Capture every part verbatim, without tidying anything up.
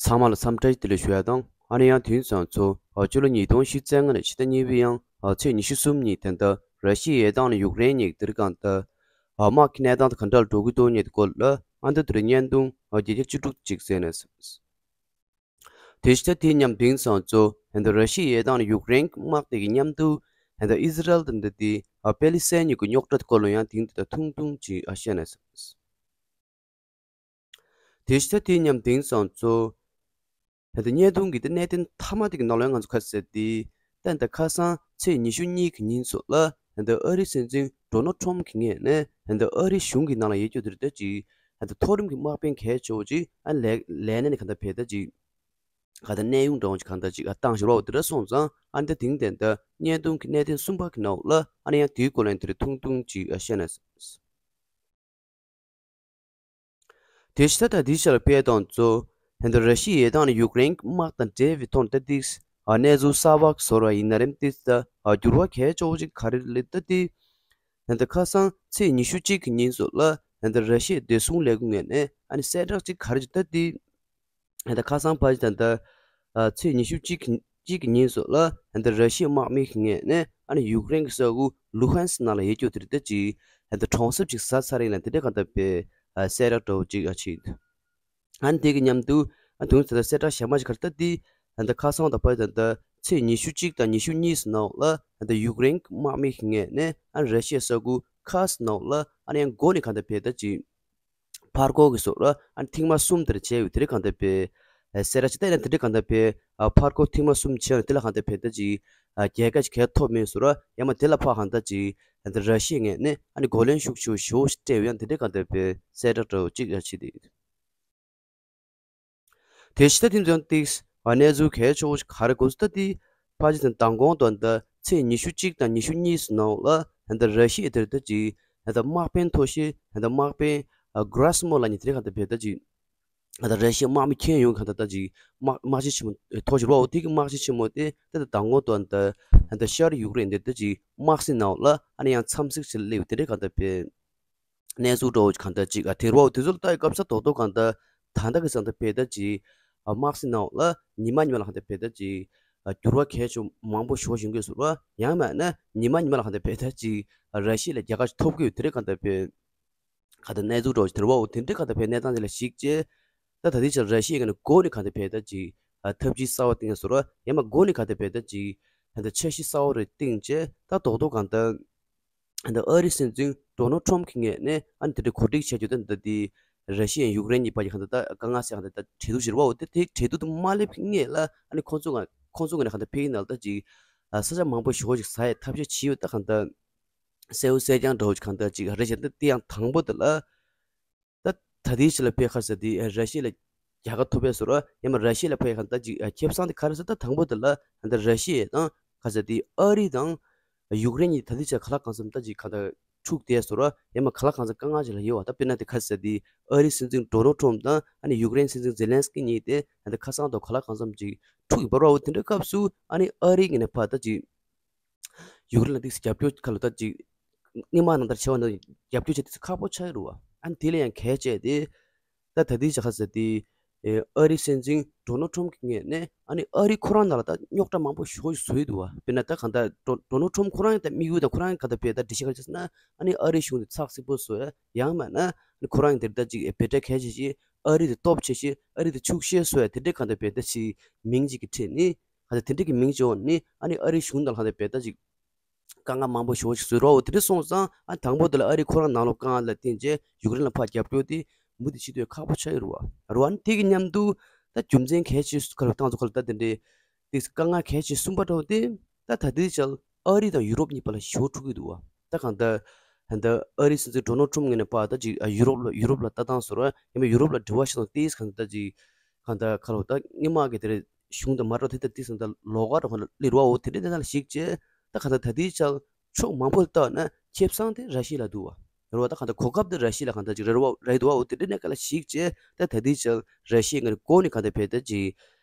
ཚང་མ་ལ་འཚམས་འདྲི་བདེ་ལེགས་ཞུ་ཡ་དང་། ཨ་ནི་ཡང་དུས་ཙམ་ཚོ་ཨ་སྤྱི་ལོ་ཉིས་སྟོང་ཉི་ཤུ་རྩ་ལྔ་ནས་ཕྱི་ཟླ་གཉིས་པའི་ཡང་ཨ་ཚེས་ཉི་ཤུ་གསུམ་ཉིན་ད་ལྟ་ར་ཤི་ཡའི་ཡར་ཐང་ནས་ཡུཀ་རེན་གཉིས་ཀྱི་དེ་རིང་གང་ལྟར་ཨ་དམག་གི་གནས་སྟངས་དེ་ག་འདྲ་ལ་འགྲོ་གི་འདུག་ཉེ་དུ་སྐོར་ལ་ཨ་འདི་དེ་རིང་བརྙན་ཐུང་ཨ་བརྒྱ་ཆ་བཅུ་དྲུག་ཅིག་གསན་ནས། དེ་ཕྱི་ཟླ་དེའི་མཉམ་དུས་ཙམ་ཚོ་ད་ལྟ་ར་ཤི་ཡའི་ཡར་ཐང་ནས་ཡུཀ་རེན་གྱི་དམག་དེ་གི་མཉམ་དུ་ད་ལྟ་ཨི་ཟི་རལ་དང་ད་ལྟ་དེ་ཨ་པེ་ལི་སི་ཐན་གཉིས་ཀྱི་རྙོག་དྲ་སྐོར་ལ་ཡང་དེང་དེ་ད་ཐུང་ཐུང་ཅིག་ཨ་བཤད་ནས། དེ་ཕྱི་ཟླ་དེའི་མཉམ་དུས་ཙམ་ཚོ་ད་ལྟ་བརྙན་ཐུང་གི་དེ་གནད་དོན་མཐའ་མ་དེ་གི་ནང་ལ་ང་ཚོ་ཁ་གསལ་དེ་ད་ལྟ་ཁ་སང་ཚེས་ཉི་ཤུ་གཉིས་ཀྱི་ཉིན་ཚོ་ལ་ད་ལྟ་ཨ་རིའི་སྲིད་འཛིན་ཌོ་ནལ་ཊམ་གྱི་ངོས་ནས་ད་ལྟ་ཨ་རིའི་གཞུང་གི་ནང་ལ་ཡོད་རྒྱུ་དེ་རེད་ད་ཅིག་ད་ལྟ་མཐོ་རིམ་གྱི་དམག་དཔོན་གལ་ཆེ་བོ་ཅིག་ཨ་ལས་ལས་གནས་ནས་གང་ལྟར་ཕེབས་ད་ཅིག་གང་ལྟར་གནས་དབྱུང་འདྲ་བོ་ཅིག་གང་ལྟར་ཅིག་ཨ་བཏང་ཞོར་བ་འོ་དེ་འདྲ་སོང་ཙང་ཨ་ནི་ད་དེང་དེ་ད་བརྙན་ཐུང་གི་གནད་དོན་གསུམ་པ་གི་ནང་ལ་ཨ་ནི་ཡང་དེའི་སྐོར་ལ་ཡང་དེ་རིང་ཐུང་ཐུང་ཅིག་ཨ་བཤད་ན། དེ་ཕྱི་ཟླ་དང་དེའི་ཆར་སྤེལ་དང་གཙོ། ད་ལྟ་ར་ཤི་ཡའི་ཡར་ཐང་ནས་ཡུཀ་རེན་གྱི་དམག་དང་འབྲེལ་བའི་ཐོག་ནས་ད་ཏིག་ཨ་གནས་ཚུལ་གསར་པ་བཟོ་ར་ཡིན་ན་རེམ་ཏིག་ད་ཨ་འགྱུར་བ་གལ་ཆེ་བོ་ཅིག་ག་རེ་རེད་ད་ཏིག་ད་ལྟ་ཁ་སང་ཚེས་ཉི་ཤུ་གཅིག་གི་ཉིན་སོགས་ལ་ད་ལྟ་ར་ཤི་ཡའི་བདེ་སྲུང་ལས་ཁུངས་ངོས་ནས་ཨ་ནི་གསལ་བསྒྲགས་ཅིག་ག་རེ་ཅིག་ད་ཏིག་ད་ལྟ་ཁ་སང་ཕལ་ཆེར་ད་ལྟ་ཨ་ཚེས་ཉི་ཤུ་གཅིག་གི་གཅིག་གི་ཉིན་སོགས་ལ་ད་ལྟ་ར་ཤི་ཡའི་དམག་མི་གི་ངོས་ནས་ཨ་ནི་ཡུཀ་རེན་གྱི་ས་ཁུལ་ལུ་ཧན་སི་ནང་ལ་ཡོད་རྒྱུ་དེ་རེད་ད་ཅིག་ད་ལྟ་གྲོང་གསེབ་ཅིག་ཟ་ཚར་ཡིན་ལ་དེ་འདྲ་གང་ལྟར་པའི་ཨ་གསལ་བསྒྲགས་འདྲ་བོ་ཅིག་ཨ་བྱས་འདུག་ཨ་ནི་དེ་གི་མཉམ་དུ་ཨ་དུང་ད་ལྟ་གསལ་བསྒྲགས་གཞན་མ་ཞིག་ག་རེ་ད་ཏིག་ད་ལྟ་ཁ་སང་དང་ཕལ་ཆེར་ད་ལྟ་ཚེས་ཉི་ཤུ་གཅིག་དང་ཉི་ཤུ་གཉིས་སུ་ནང་ལ་ད་ལྟ་ཡུཀ་རེན་གྱི་དམག་མི་གི་ངོས་ནས་ཨ་ནི་ར་ཤི་ཡའི་ས་ཁུལ་ཁཱ་སི་ནང་ལ་ཨ་ནི་ཡང་མགོ་ནས་གང་ལྟར་བས་ད་ཅིག་ཕར་རྒོལ་གྱི་སོགས་ལ་ཨ་ནི་ཐེངས་མ་གསུམ་དེར་བྱས་ཡོད་དེ་རིང་གང་ལྟར་པའི་ཨ་གསལ་བསྒྲགས་ཅིག་བཏང་ཡིན་ན་དེ་འདྲ་གང་ལྟར་པའི་ཨ་ཕར་རྒོལ་ཐེངས་མ་གསུམ་བྱས་ཡོད་དེ་ལ་གང་ལྟར་བས་ད་ཅིག་ཨ་རྒྱལ་ཁ་ཅིག་ག་ཐོབ་མེད་སོགས་ལ་ཡང་མ་དེ་ལ་ཕར་གང་ལྟར་ཅིག་ད་ལྟ་ར་ཤི་ཡའི་ངོས་ནས་ཨ་ནི་རྒོལ་ལན་ཤུགས་ཆེ་བོ་ཞེ་པོ་ཞིག་སྤྲད་ཡོད་ཡང་དེ་འདྲ་གང་ལྟར་པའི་གསལ་བསྒྲགས་འདྲ་བོ་ཅིག་ཡང་བྱས་ཏེ། དེ་ཕྱི་ཟླ་དེ་ཚོ་ཏིག་ཨ་གནས་ཚུལ་གལ་ཆེ་བོ་ཞིག་ག་རེ་གོ་སོང་ད་ཏིག་ཕལ་ཆེར་དེ་མདང་དགོང་དང་ད་ཚེས་ཉི་ཤུ་གཅིག་དང་ཉི་ཤུ་གཉིས་སུ་ནང་ལ་ད་ལྟ་ར་ཤི་ཡའི་དེར་ད་ཅིག་ད་ལྟ་དམག་དཔོན་མཐོ་ཤོས་ད་ལྟ་དམག་དཔོན་ཨ་གྷ་ར་སི་མོ་ལགས་ཉིད་དེ་རིང་གང་ལྟར་བས་ད་ཅིག་ད་ལྟ་ར་ཤི་ཡའི་དམག་མི་ཁྱོན་ཡོངས་གང་ལྟར་ད་ཅིག་དམག་དམག་སྤྱི་ཆེན་མོ་ཐོག་ཞུ་བའོ་དེ་གི་དམག་སྤྱི་ཆེན་མོ་དེ་ད་ལྟ་མདང་དགོང་དང་ད་ད་ལྟ་ཤར་ཡུཀ་རེན་དེ་ད་ཅིག་དམག་སྲིད་ནང་ལ་ཨ་ནི་ཡང་འཚམས་གཟིགས་བྱེད་སླེབས་དེ་འདྲ་གང་ལྟར་བས། གནས་ཚུལ་འདྲ་བོ་གང་ལྟར་ཅིག་ཨ་དེ་རུ་དེ་ཚོ་ལ་ལྟ་ཡི་སྐབས་ས་རྡོག་རྡོག་གང་ལྟར་ད་ལྟ་གི་སང་ད་བས་ད་ཅིག་ཨ་དམག་སྲིད་ནང་ལ་ཉི་མ་ཉི་མ་ལ་གང་ལྟར་བས་ད་ཅིག་ཨ་འགྱུར་བ་གལ་ཆེ་མང་པོ་ཞིག་ཡོང་གི་ཟེར་བ་ཡང་མིན་ན་ཉི་མ་ཉི་མ་ལ་གང་ལྟར་བས་ད་ཅིག་ཨ་ར་ཤི་ཡ་ལ་རྒྱལ་ཁ་ཐོབ་གི་ཡོད་དེ་རེད་གང་ལྟར་བས། གང་ལྟར་གནས་ཚུལ་འདྲ་བོ་དེ་རུ་དེ་འདྲ་གང་ལྟར་བས་གནས་སྟངས་དེ་ལ་གཞིགས་བྱས། ད་ད་ལྟའི་ཆར་ར་ཤི་ཡ་གི་ནས་འགོ་ནས་གང་ལྟར་བས་ད་ཅིག་ཨ་ཐབས་ཇུས་གསར་བ་བཏིང་ཟེར་བ་ཡང་མ་འགོ་ནས་གང་ལྟར་བས་ད་ཅིག་ད་ལྟ་འཆར་གཞི་གསར་བ་རེ་བཏིང་བྱས་ད་རྡོག་རྡོག་གང་ལྟར། ད་ཨ་རིའི་སྲིད་འཛིན་ཌོ་ནལ་ཊམ་གྱི་ངོས་ནས་ཨ་ནི་དེ་འདྲའི་གོ་སྒྲིག་བྱས་རྒྱུ་དེ་འདི་དེ་ར་ཤི་ཡ་ཡུཀ་རེན་གཉིས་བར་གྱི་གང་ལྟར་ད་དཀའ་ངལ་སེལ་གང་ལྟར་ད་གྲོས་བསྡུར་བྱེད་པའོ་དེ་དེ་གྲོས་བསྡུར་དུ་མ་སླེབས་ཀྱི་སྔོན་ལ་ཨ་ནི་ཁོང་ཚོ་ང་ཁོང་ཚོ་ངོས་ནས་གང་ལྟར་ཕེབས་ཡིན་ནའང་ད་ཅིག་ཨ་ས་ཆ་མང་པོ་ཞེ་པོ་ཅིག་ཟ་ཡའི་ཐབས་ཤེས་བྱས་ཡོད་ད་གང་ལྟར་གསལ་བོ་གསལ་རྐྱང་འདྲ་བོ་ཅིག་གང་ལྟར་ཅིག་རེད་བྱས་ད་དེ་ཡང་དང་པོ་དེ་ལ། ད་ད་ལྟའི་ཆ་ལ་ཕེབས་ཁ་ཟེར་དེ་ར་ཤི་ཡ་ལ་རྒྱལ་ཁ་ཐོབ་པའི་ཟེར་བ་ཡང་མ་ར་ཤི་ཡ་ལ་ཕེབས་ཁ་ད་ཅིག་ཁེ་བཟང་དེ་ག་རེ་ཟེར་ད་དང་པོ་དེ་ལ་ད་ར་ཤི་ཡ་དང་ཁ་ཟེར་དེ་ཨ་རི་དང་ཡུཀ་རེན་གཉིས་ད་ལྟའི་ཆ་ག་ལ་གང་འཚམ་ད་ཅིག་གང་ལྟར་འཁྲུག་བསྡད་ཟེར་བ་ཡང་མ་ག་ལ་གང་འཚམ་དཀའ་ངལ་ཅིག་ལ་ཡོད་བ། ད་དཔེར་ན་དེ་ཁ་ཟེར་དེ་ཨ་རིའི་སྲིད་འཛིན་ཌོ་ནལ་ཊམ་དང་ཨ་ནི་ཡུཀ་རེན་སྲིད་འཛིན་ཛེ་ལན་སི་ཀི་གཉིས་དེ་ད་ལྟ་ཁ་སང་དང་ག་ལ་གང་འཚམ་ཅིག་འཁྲུག་ཡོད་པ་རེད་བ། དེ་འདྲའི་སྐབས་སུ་ཨ་ནི་ཨ་རི་གི་ནས་ཕར་ད་ཅིག་ཡུཀ་རེན་ལ་ཏིག་ཙམ་རྒྱབ་སྐྱོར་ཁ་ལོ་ད་ཅིག་སྔོན་མ་ནང་ལྟར་བྱས་པ་ན་རྒྱབ་སྐྱོར་བྱེད་དུས་ཁག་པོ་ཆགས་ཀྱི་རེད་བ། ཨ་ནི་དེ་ལས་ཡང་གལ་ཆེ་དེ་ད་ད་ལྟའི་ཆ་ཁ་ཟེར་དེ་ཨ་རིའི་སྲིད་འཛིན་ཌོ་ནལ་ཊམ་གྱི་ངོས་ནས་ཨ་ནི་ཨ་རི་ཁོ་རང་ནང་ལ་ད་རྙོག་དྲ་མང་པོ་ཞེ་པོ་ཞིག་བཟོ་ཡི་འདུག་བ། དཔེར་ན་ད་གང་ལྟར་ཌོ་ཌོ་ནལ་ཊམ་ཁོ་རང་ཡང་ད་དམིགས་ཡུལ་དང་ཁོ་རང་ཡང་གང་ལྟར་བས་ད་འགྲེལ་བཤད་ག་རེ་བྱས་ཟེར་ན་ཨ་ནི་ཨ་རིའི་གཞུང་དེ་ཚགས་ཚུད་པོ་བཟོ་ཡ་ཡང་མིན་ན་ཨ་ནི་ཁོ་རང་ཡང་དེ་ད་ཅིག་འབོད་སྒྲ་གལ་ཆེ་ཞིག་ཨ་རི་དེ་སྟོབས་ཆེ་ཞིག་ཨ་རི་དེ་ཕྱུག་ཤོས་བཟོ་ཡ་དེ་འདྲའི་གང་ལྟར་བས་ད་ཅིག་མིང་ཅིག་གི་ཁྲིད་ནི། ཧ་ད་དེ་འདྲ་གི་མིང་བྱས་ནི་ཨ་ནི་ཨ་རིའི་གཞུང་དང་ལྷན་དུ་བས་ད་ཅིག་དཀའ་ངལ་མང་པོ་ཞེ་པོ་ཞིག་བཟོས་རོགས་དེ་འདྲ་སོང་ཙང་ཨ་དང་པོ་དེ་ལ་ཨ་རི་ཁོ་རང་ནང་ལོགས་དཀའ་ངལ་ལ་བརྟེན་བྱས་ཡུཀ་རེན་ལ་ཕར་རྒྱབ་སྐྱོར་དེ་མུ་མཐུད་བྱེད་དུས་ཁག་པོ་ཆགས་ཡོད་རེད་བ། རེད་བ། ཨ་ནི་དེ་གི་མཉམ་དུ་ད་རྒྱུ་མཚན་གལ་ཆེ་ཤོས་ཁ་ལ་བཏང་ཚོ་ཁ་ལ་ད་དེ་འདྲའི་དེ་དཀའ་ངལ་གལ་ཆེ་གསུམ་པ་འདྲ་བོ་དེ་ད་ད་ལྟའི་ཆར་ཨ་རི་དང་ཡུ་རོབ་གཉིས་བར་ལ་ཞེ་པོ་འཁྲུག་གི་འདུག་བ། ད་གང་ལྟར་ད་ལྟ་ཨ་རིའི་སྲིད་འཛིན་ཌོ་ནལ་ཊམ་ངོས་ནས་ཕར་ད་ཅིག་ཡུ་རོབ་ལ་ཡུ་རོབ་ལ་ལྟ་སྟངས་བཟོ་ར་ཡང་མིན་ཡུ་རོབ་ལ་འབྲེལ་བ་བྱེད་སྟངས་དེ་གང་ལྟར་ཅིག་གང་ལྟར་ཁ་ལོ་ད་སྔོན་མ་གི་དེ་རེད། གཞུང་དང་མ་འགྲོ་དེ་ལྟར་ཏིག་ཙམ་ད་ལོགས་ཀ་འགྲོ་གང་ལ་སླེབས་རོགས་འོ་དེ་འདྲའི་གནས་སྟངས་ལ་གཞིགས་བྱས་ད་གང་ལྟར་ད་ལྟའི་ཆར་ཕྱོགས་མང་པོ་ལ་བལྟས་ན་ཁེ་བཟང་དེ་ར་ཤི་ཡ་ལ་འདུག་བ། རེད་བ། ད་གང་ལྟར་གོ་སྐབས་དེ་ར་ཤི་ཡ་ལ་གང་ལྟར་ཅིག་རེད་བ་རེད་འདུག་བ། འོ་དེ་འདྲའི་གནས་སྐབས་ལ་གཞིགས་བྱས་ད་ད་ལྟའི་ཆར་ར་ཤི་ཡ་ངས་གོ་ནས་གང་ལྟར་བས་ད་ཅིག་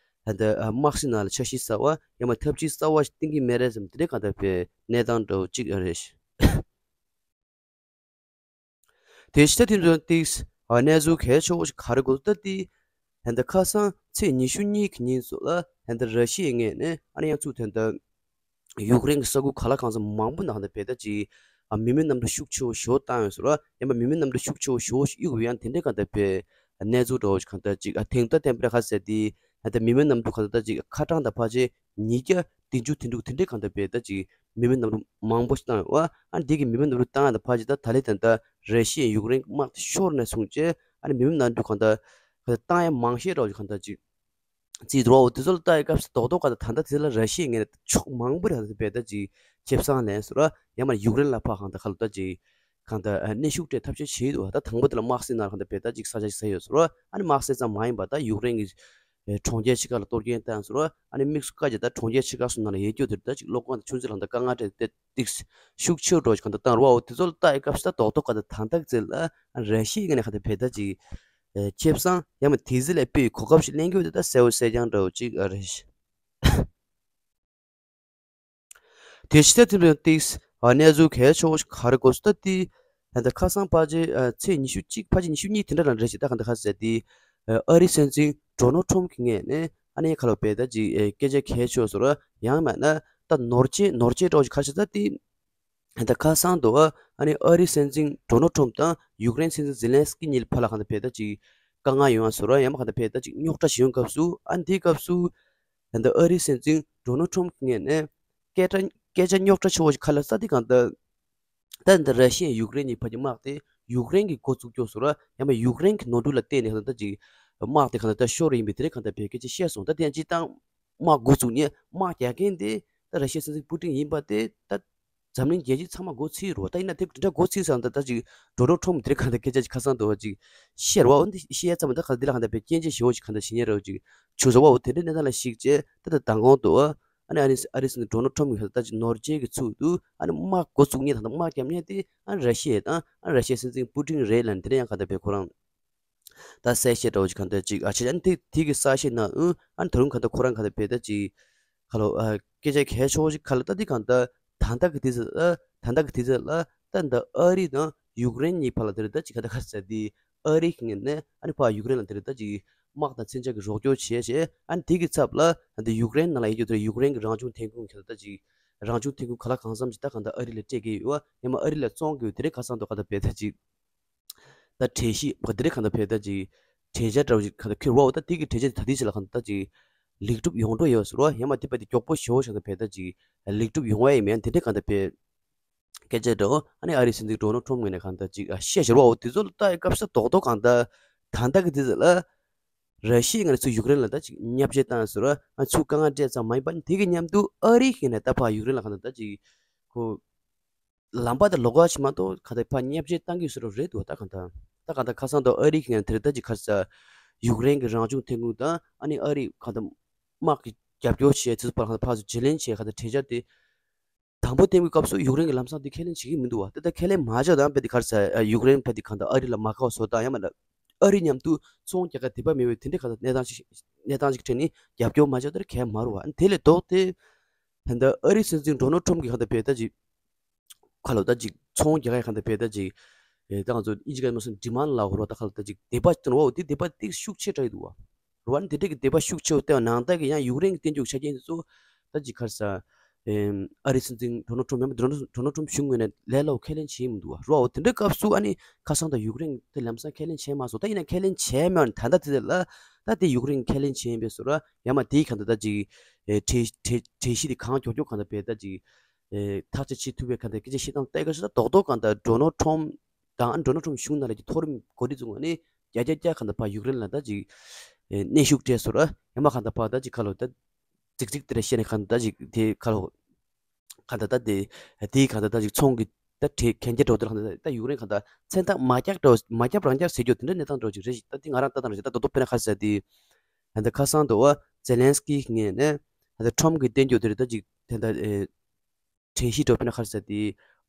ད་ལྟ་དམག་སྲིད་ནང་ལ་འཆར་གཞི་གསར་བ་ཡང་མ་ཐབས་ཇུས་གསར་བ་ཞིག་བཏིང་གི་མེད་རེད་བསམ་དེ་འདྲའི་གང་ལྟར་བས་གནས་སྟངས་འདྲ་བོ་ཅིག་རེད། དེ་ཕྱི་ད་དེ་ཚོ་ཏིག་ཨ་གནས་ཚུལ་གལ་ཆེ་བོ་ཞིག་ག་རེ་གོ་ད་ཏི་ ད་ལྟ་ཁ་སང་ཚེས་ཉི་ཤུ་གཉིས་ཀྱི་ཉིན་སུ་ལ་ད་ལྟ་ར་ཤི་ཡའི་ངོས་ནས་ཨ་ནི་ཡང་ཚུར་ད་ལྟ་ཡུཀ་རེན་གྱི་ས་ཁུལ་ག་ལ་གང་འཚམ་མང་པོ་ནང་ད་ལྟ་བལ་ད་ཅིག་ཨ་མི་མེད་གནམ་གྲུ་ཤུགས་ཆེ་བོ་ཞེ་བོ་བཏང་ཡོད་ཟེར་བ། ཡང་མ་མི་མེད་གནམ་གྲུ་ཤུགས་ཆེ་བོ་ཞེ་བོ་ཞིག་གཡུག་པའི་ཡང་དེ་འདྲའི་གང་ད་བལ་གནས་ཚུལ་འདྲ་བོ་ཞིག་གང་ད་ཅིག་ཨ་དེང་ད་བསྟན་པའི་ཁ་ཟེར་དེ་ད་ལྟ་མི་མེད་གནམ་གྲུ་གང་ད་ད་ཅིག་ཁ་གྲངས་ད་ཕལ་ཆེར་ཉིས་བརྒྱ་བདུན་ཅུ་དེ་འདྲ་གང་ད་བལ་ད་ཅིག་མི་མེད་གནམ་གྲུ་མང་པོ་ཞིག་བཏང་ཡོད་བ། ཨ་ནི་དེ་གི་མི་མེད་གནམ་གྲུ་བཏང་ཡ་ད་ཕལ་ཆེར་ད་ད་ལེ་ད་ད་ར་ཤི་ཡའི་ཡུཀ་རེན་དམག་དེ་ཤོར་ནས་བཟུང་བྱས་ཨ་ནི་མི་མེད་གནམ་གྲུ་གང་ད་གང་ད་བཏང་ཡ་མང་ཤས་འདྲ་བོ་ཞིག་གང་ད་ཅིག་རྩིས་འདྲ་བོ་དེ་ཚོ་ལ་ལྟ་ཡི་སྐབས་སུ་རྡོག་རྡོག་ག་ད་ད་ལྟ་དེ་ལ་ར་ཤི་ཡའི་ངོས་ནས་ཕྱོགས་མང་པོ་རེད་ད་བལ་ད་ཅིག་ཁེ་བཟང་ལེན་ཟེར་བ། ཡང་མ་ཡུཀ་རེན་ལ་ཕར་གང་ད་ག་ལ་ད་ཅིག་གང་ད་གནོན་ཤུགས་སྤྲད་ཐབས་ཤེས་བྱེད་འདུག་ད་དང་པོ་དེ་ལ་དམག་སའི་ནང་གང་ད་བལ་ད་ཅིག་ས་ཆ་ཞིག་ཟ་ཡོད་ཟེར་བ། ཨ་ནི་དམག་ས་ཙམ་མ་ཡིན་པ་ད་ཡུཀ་རེན་གྱི་གྲོང་ཁྱེར་ཕྱི་ཁ་ལ་གཏོར་སྐྱོན་བཏང་ཟེར་བ། ཨ་ནི་དམིགས་སུ་བཀར་བྱས་ད་གྲོང་ཁྱེར་ཕྱི་ཁ་སུ་ནང་ལ་ཡོད་རྒྱུ་དེ་ད་ཅིག་གློག་ཀླད་ཆུ་མཛོད་ལ་གང་ད་དཀའ་ངལ་སྤྲད་དེ། ཏིག་ཤུགས་ཆེ་འགྲོ་གང་ད་བཏང་རོགས་འོ་དེ་ཚོ་ལ་ལྟ་ཡི་སྐབས་སུ་ད་རྡོག་རྡོག་ག་ད་ད་ད་ཚེ་ལ་ར་ཤི་ཡའི་ངོས་ནས་ག་ད་བལ་ད་ཅིག་ཁེ་བཟང་ཡང་མ་དེ་ཚེ་ལ་སྤེལ་གོ་སྐབས་ཤིག་ལེན་གྱི་ཡོད་དེ་ད་གསལ་བོ་གསལ་རྐྱང་འདྲ་བོ་ཅིག་ཨ་རེད། དེ་ཕྱི་ད་དེ་ལ་ཏིག་ཨ་གནས་ཚུལ་གལ་ཆེ་བོ་ཞིག་ག་རེ་གོ་སོང་ད་དེ་ད་ད་ཁ་སང་ཕལ་ཆེར་ཚེས་ཉི་ཤུ་གཅིག་ཕལ་ཆེར་ཉི་ཤུ་གཉིས་དེ་འདྲ་ལ་རེད་ཅིག་ད་ག་ད་ཁ་ཟེར་དེ་ཨ་རིའི་སྲིད་འཛིན་ཌོ་ནལ་ཊམ་གྱི་ངོས་ནས་ཨ་ནི་ཁ་ལོ་བལ་ད་ཅིག་སྐད་ཆ་གལ་ཆེ་བོ་ཟེར་རོ་ཡང་མེད་ན་ད་ནོར་བཅད་ནོར་བཅད་འདྲ་བོ་ཞིག་ག་རེ་ཟེར་ད་དེ། ད་ཁ་སང་དུ་ཨ་ནི་ཨ་རིའི་སྲིད་འཛིན་ཌོ་ནལ་ཊམ་དང་ཡུཀ་རེན་སྲིད་འཛིན་ཛེ་ལན་སི་ཀི་གཉིས་ལ་ཕར་ལ་གང་ད་བལ་ད་ཅིག་དཀའ་ངལ་ཡོང་བ་བཟོ་ར་ཡང་མ་གང་ད་བལ་ད་ཅིག་རྙོག་དྲ་ཞིག་ཡོང་སྐབས་སུ་ཨ་ནི་དེའི་སྐབས་སུ་ད་ཨ་རིའི་སྲིད་འཛིན་ཌོ་ནལ་ཊམ་གི་ངོས་ནས་སྐད་ཆ་སྐད་ཆ་རྙོག་དྲ་ཆེ་བོ་ཞིག་ག་ལ་ས་དེ་གང་ད་ད་འདི་ར་ཤི་ཡ་ཡུཀ་རེན་གཉིས་བར་གྱི་དམག་དེ་ཡུཀ་རེན་གྱིས་འགོ་བཙུགས་ཀྱོག་བཟོ་ར་ཡང་མ་ཡུཀ་རེན་གྱི་ནོར་འཁྲུལ་ལ་བརྟེན་ནས་གང་ད་ཅིག་དམག་དེ་གང་ད་ད་ཤོར་ཡིན་པའི་དེ་རེད་གང་ད་བལ་སྐད་ཆ་བཤད་སོང་ད་དེ་ཡང་སྤྱིར་བཏང་། དམག་འགོ་བཙུགས་ནས་དམག་རྒྱག་མཁན་དེ་ད་ར་ཤི་ཡའི་སྲིད་འཛིན་པུ་ཏིན་ཡིན་པ་དེ་ད་འཛམ་གླིང་རྒྱལ་སྤྱི་ཚང་མ་མགོ་ཚོས་རེད་བ། ད་ཡིན་ན་དེ་འདྲ་མགོ་ཚོས་ཙང་ད་ད་ཅིག་ཌོ་ནལ་ཊམ་དེ་ག་འདྲ་སྐད་ཆ་ཅིག་ཁ་སང་འདུག་བ་ཅིག་བཤད་རེད་བ། འོ་འདི་བཤད་ཡ་ཙམ་ད་ག་འདི་ལ་ག་འདྲ་བའི་སྐྱོན་བརྗོད་ཞེ་བོ་ཅིག་ག་འདྲ་བྱེད་མཁན་རེད་བ་ཅིག་བྱུང་སོང་བ། འོ་དེ་འདྲའི་གནས་སྟངས་ལ་གཞིགས་བྱས་ད་ད་མདང་དགོང་འདུག་བ། ཨ་ནི་ཨ་རི་ཨ་རི་སྲིད་འཛིན་ཌོ་ནལ་ཊམ་གྱིས་ད་ཅིག་ནོར་བཅད་ཀྱི་ཚུལ་དུ་ཨ་ནི་དམག་འགོ་བཙུགས་མཁན་དང་དམག་རྒྱབ་མཁན་དེ་ཨ་ནི་ར་ཤི་ཡ་དང་ཨ་ནི་ར་ཤི་ཡའི་སྲིད་འཛིན་པུ་ཏིན་རེད་ལབ་ནས་དེ་འདྲ་ཡང་ག་འདྲ་བའི་ཁོ་རང་། ད་གསལ་བཤད་འདྲ་བོ་ཅིག་གང་ལྟར་ཅིག་ཨ་ཆེ་ཨ་ནི་དེ་དེ་གི་གསལ་བཤད་ནང་ཨུ་ཨ་ནི་ད་རུང་གང་ལྟར་ཁོ་རང་གང་ལྟར་བལ་ད་ཅིག་ཁ་ལོ་ཨ་སྐད་ཆ་གལ་ཆེ་བོ་ཅིག་ག་ལ་ད་དེ་གང་ལྟར་ད་ལྟ་གི་དུས་ཚོད་ལ་ད་ལྟ་གི་དུས་ཚོད་ལ་ད་འདི་ཨ་རི་དང་ཡུཀ་རེན་གཉིས་བར་ལ་དེ་རེད་ད་ཅིག་ག་ད་ག་ཟེར་དེ་ཨ་རི་གི་ངོས་ནས་ཨ་ནི་ཕར་ཡུཀ་རེན་ལ་དེ་རེད་ད་ཅིག་དམག་དང་མཚོན་ཆ་གི་རོགས་སྐྱོར་བྱས་བྱས་ཨ་ནི་དེ་གི་ཚབ་ལ་ད་འདི་ཡུཀ་རེན་ནང་ལ་ཡོད་རྒྱུ་དེ་རེད། ཡུཀ་རེན་གི་རང་བྱུང་ཐོན་ཁུངས་ག་ད་ད་ཅིག་རང་བྱུང་ཐོན་ཁུངས་ག་ལ་གང་འཚམ་ཅིག་ད་གང་ལྟར་ཨ་རི་ལ་སྤྲད་ཀྱི་ཡོད་བ། ཡང་མ་ཨ་རི་ལ་བཙོང་དགོས་དེ་རེད། ཁ་སང་དུ་ག་ད་བལ་ད་ཅིག་ད་གྲོས་གཞི་བ་དེ་རིང་གང་ལྟར་བལ་ད་ཅིག་གྲོས་འཆར་འདྲ་བོ་ཞིག་གང་ལྟར་འཁྱེར་བ་འོ་ད་དེ་གི་གྲོས་འཆར་དེ་ད་ལྟའི་ཆ་ལ་གང་ལྟར་ད་ཅིག་ལེགས་གྲུབ་ཡོང་འགྲོ་ཡོད་ཟེར་བ། ཡང་མ་དེ་བ་དེ་མགྱོགས་པོ་ཞེ་བོ་ཞིག་གང་ལྟར་བལ་ད་ཅིག་ལེགས་གྲུབ་ཡོང་བ་ཡིན་མིན་དེ་འདྲ་གང་ལྟར་བལ་སྐད་ཆ་འདྲ་བོ་ཨ་ནི་ཨ་རིའི་སྲིད་འཛིན་ཌོ་ནལ་ཊམ་ངོས་ནས་གང་ལྟར་ཅིག་ཨ་བཤད་ཟེར་བ་འོ་དེ་ཚོ་ལ་ལྟ་ཡི་སྐབས་སུ་རྡོག་རྡོག་གང་ལྟར་ད་ལྟ་གི་དུས་ཚོད་ལ་ར་ཤི་ཡའི་ངོས་ནས་ཚུར་ཡུཀ་རེན་ལ་ད་ཅིག་བརྙས་བཅོས་བཏང་ཟེར་བ་ཨ་ཚུར་དཀའ་ངལ་སྤྲད་ཙམ་མ་ཡིན་པ་དེ་གི་མཉམ་དུ་ཨ་རི་གི་ངོས་ནས་ད་ཕར་ཡུཀ་རེན་ལ་གང་ལྟར་ད་ཅིག་ཁོ། ལམ་པ་དེ་ལོགས་ཀ་ཞིག་མ་གཏོགས་ག་དེ་ཕར་བརྙས་བཅོས་བཏང་གི་ཡོད་ཟེར་རོ་རེད་འདུག་ད་གང་ལྟར་ད་གང་ལྟར་ཁ་སང་དུ་ཨ་རི་གི་ངོས་དེར་ད་ཅིག་ག་རེ་ཟེར་ཡུཀ་རེན་གྱི་རང་བྱུང་ཐོན་ཁུངས་དང་ཨ་ནི་ཨ་རི་གང་ལྟར་དམག་གི་རྒྱབ་སྐྱོར་བྱས་ཚུལ་པར་གང་ལྟར་ཕར་ཚུར་བརྗེ་ལེན་བྱས་གང་ལྟར་གྲོས་འཆར་དེ་དང་པོ་བཏོན་པའི་སྐབས་སུ་ཡུཀ་རེན་གྱི་ལམ་སང་དེ་ཁས་ལེན་བྱེད་ཀྱི་མི་འདུག་བ། དེ་ལྟར་ཁས་ལེན་མ་བྱས་དང་བལ་དེ་ག་རེ་ཟེར་ཡུཀ་རེན་བལ་དེ་གང་ལྟར་ཨ་རི་ལ་མ་དགའ་བ་བཟོ་དང་ཡང་མིན་ན་ཨ་རི་མཉམ་དུ་ཚོང་རྒྱག་ག་དད་པ་མེད་པའི་དེ་འདྲ་གང་ལྟར་གནས་སྟངས་ཤིག་གནས་སྟངས་ཤིག་འཕྲད་ནས་རྒྱབ་སྐྱོར་མ་བྱས་དེར་གལ་མ་རུང་བ། དེ་ལས་ལྡོག་སྟེ་ད་ལྟ་ཨ་རིའི་སྲིད་འཛིན་ཌོ་ནལ་ཊམ་གྱིས་གང་ལྟར་བལ་ད་ཅིག་ཁ་ལོ་ད་ཅིག་ཚོང་རྒྱག་ཡ་གང་ལྟར་བལ་ད་ཅིག་ཨེ་ད་ང་ཚོ་ཨིན་ཇི་སྐད་མ་སོང་ཌི་མན་ལ་འོ་རོ་ད་ཁ་ལོ་ད་ཅིག་དད་པ་བཏོན་བ་འོ་དེ་དད་པ་ཏིག་ཤུགས་ཆེ་དྲགས་ཡོད་འདུག་བ། རོ་བ་ནི་དེ་འདྲ་གི་དད་པ་ཤུགས་ཆེ་བོ་བསྟན་པ་ནང་ལྟར་གྱི་ཡང་ཡུཀ་རེན་གྱི་བསྟན་བཅོས་ཆ་རྐྱེན་དེ་ཚོ་ད་ཅིག་ག་རེ་ཟེར་ཨེམ་ཨ་རིའི་སྲིད་འཛིན་ཌོ་ནལ་ཊམ་ཡང་མིན་ཌོ་ནལ་ཌོ་ནལ་ཊམ་གཞུང་ངོས་ནས་ལས་སླ་བོ་ཁས་ལེན་བྱེད་མི་འདུག་བ། རོ་བ་འོ་དེ་འདྲའི་སྐབས་སུ་ཨ་ནི་ཁ་སང་ད་ཡུཀ་རེན་དེ་ལམ་སང་ཁས་ལེན་བྱས་མ་སོང་། ད་ཡིན་ན་ཁས་ལེན་བྱས་མེད་ད་ལྟ་དེ་ལ་ད་དེ་ཡུཀ་རེན་ཁས་ལེན་བྱས་ཡིན་པའི་བཟོ་འདྲ་ཡང་མ་དེའི་གང་ལྟར་ད་ཅིག་ཨེ་གྲོས་གྲོས་གྲོས་གཞི་དེ་གང་མགྱོགས་མགྱོགས་གང་ལྟར་བལ་ད་ཅིག་ཨེ་ཐག་གཅོད་བྱེད་ཐུབ་པའི་གང་ལྟར་སྐད་ཆ་བཤད་སྟངས་བལྟས་སྐབས་སུ་ད་རྡོག་རྡོག་གང་ལྟར་ཌོ་ནལ་ཊམ་དང་ཌོ་ནལ་ཊམ་གཞུང་ནང་ལ་ཀྱི་མཐོ་རིམ་འགོ་ཁྲིད་ཚོ་ངོས་ནས་རྒྱ་རྒྱ་རྒྱ་གང་ལྟར་ཕར་ཡུཀ་རེན་ལ་ད་ཅིག་ཨེ་གནོན་ཤུགས་སྤྲད་སོང་ར་ཡང་མ་གང་ལྟར་ཕར་ད་ཅིག་ཁ་ལོ་ད་ཙིག་ཙིག་དེ་འདྲ་བཤད་ནས་གང་ལྟར་ད་ཅིག་དེ་ཁ་ལོ་གང་ལྟར་ད་དེ་དེའི་གང་ལྟར་ད་ཅིག་ཚོང་གི་ད་གྲོས་གན་རྒྱ་འགྲོ་དེ་གང་ལྟར་ད་ཡུཀ་རེན་གང་ལྟར་མཚན་རྟགས་མ་རྒྱག་འགྲོ་མ་རྒྱབ་རང་རྒྱག་ཟེར་རྒྱུ་དེ་འདྲ་གནས་སྟངས་འགྲོ་ཅིག་རེད་ཞིག་ད་དེ་ང་རང་ལྟ་སྟངས་རེད་ད་རྡོག་རྡོག་དཔེར་ན་ག་རེ་ཟེར་དེ་ད་ཁ་སང་དུ་བ་ཛེ་ལན་སི་ཀི་ངོས་ནས་ད་ཊམ་གི་བསྟན་བཅོས་དེ་རེད་ད་ཅིག་དེ་ད་ཨེ། གྲོས་གཞི་འགྲོ་དཔེར་ན་ག་རེ་ཟེར་དེ་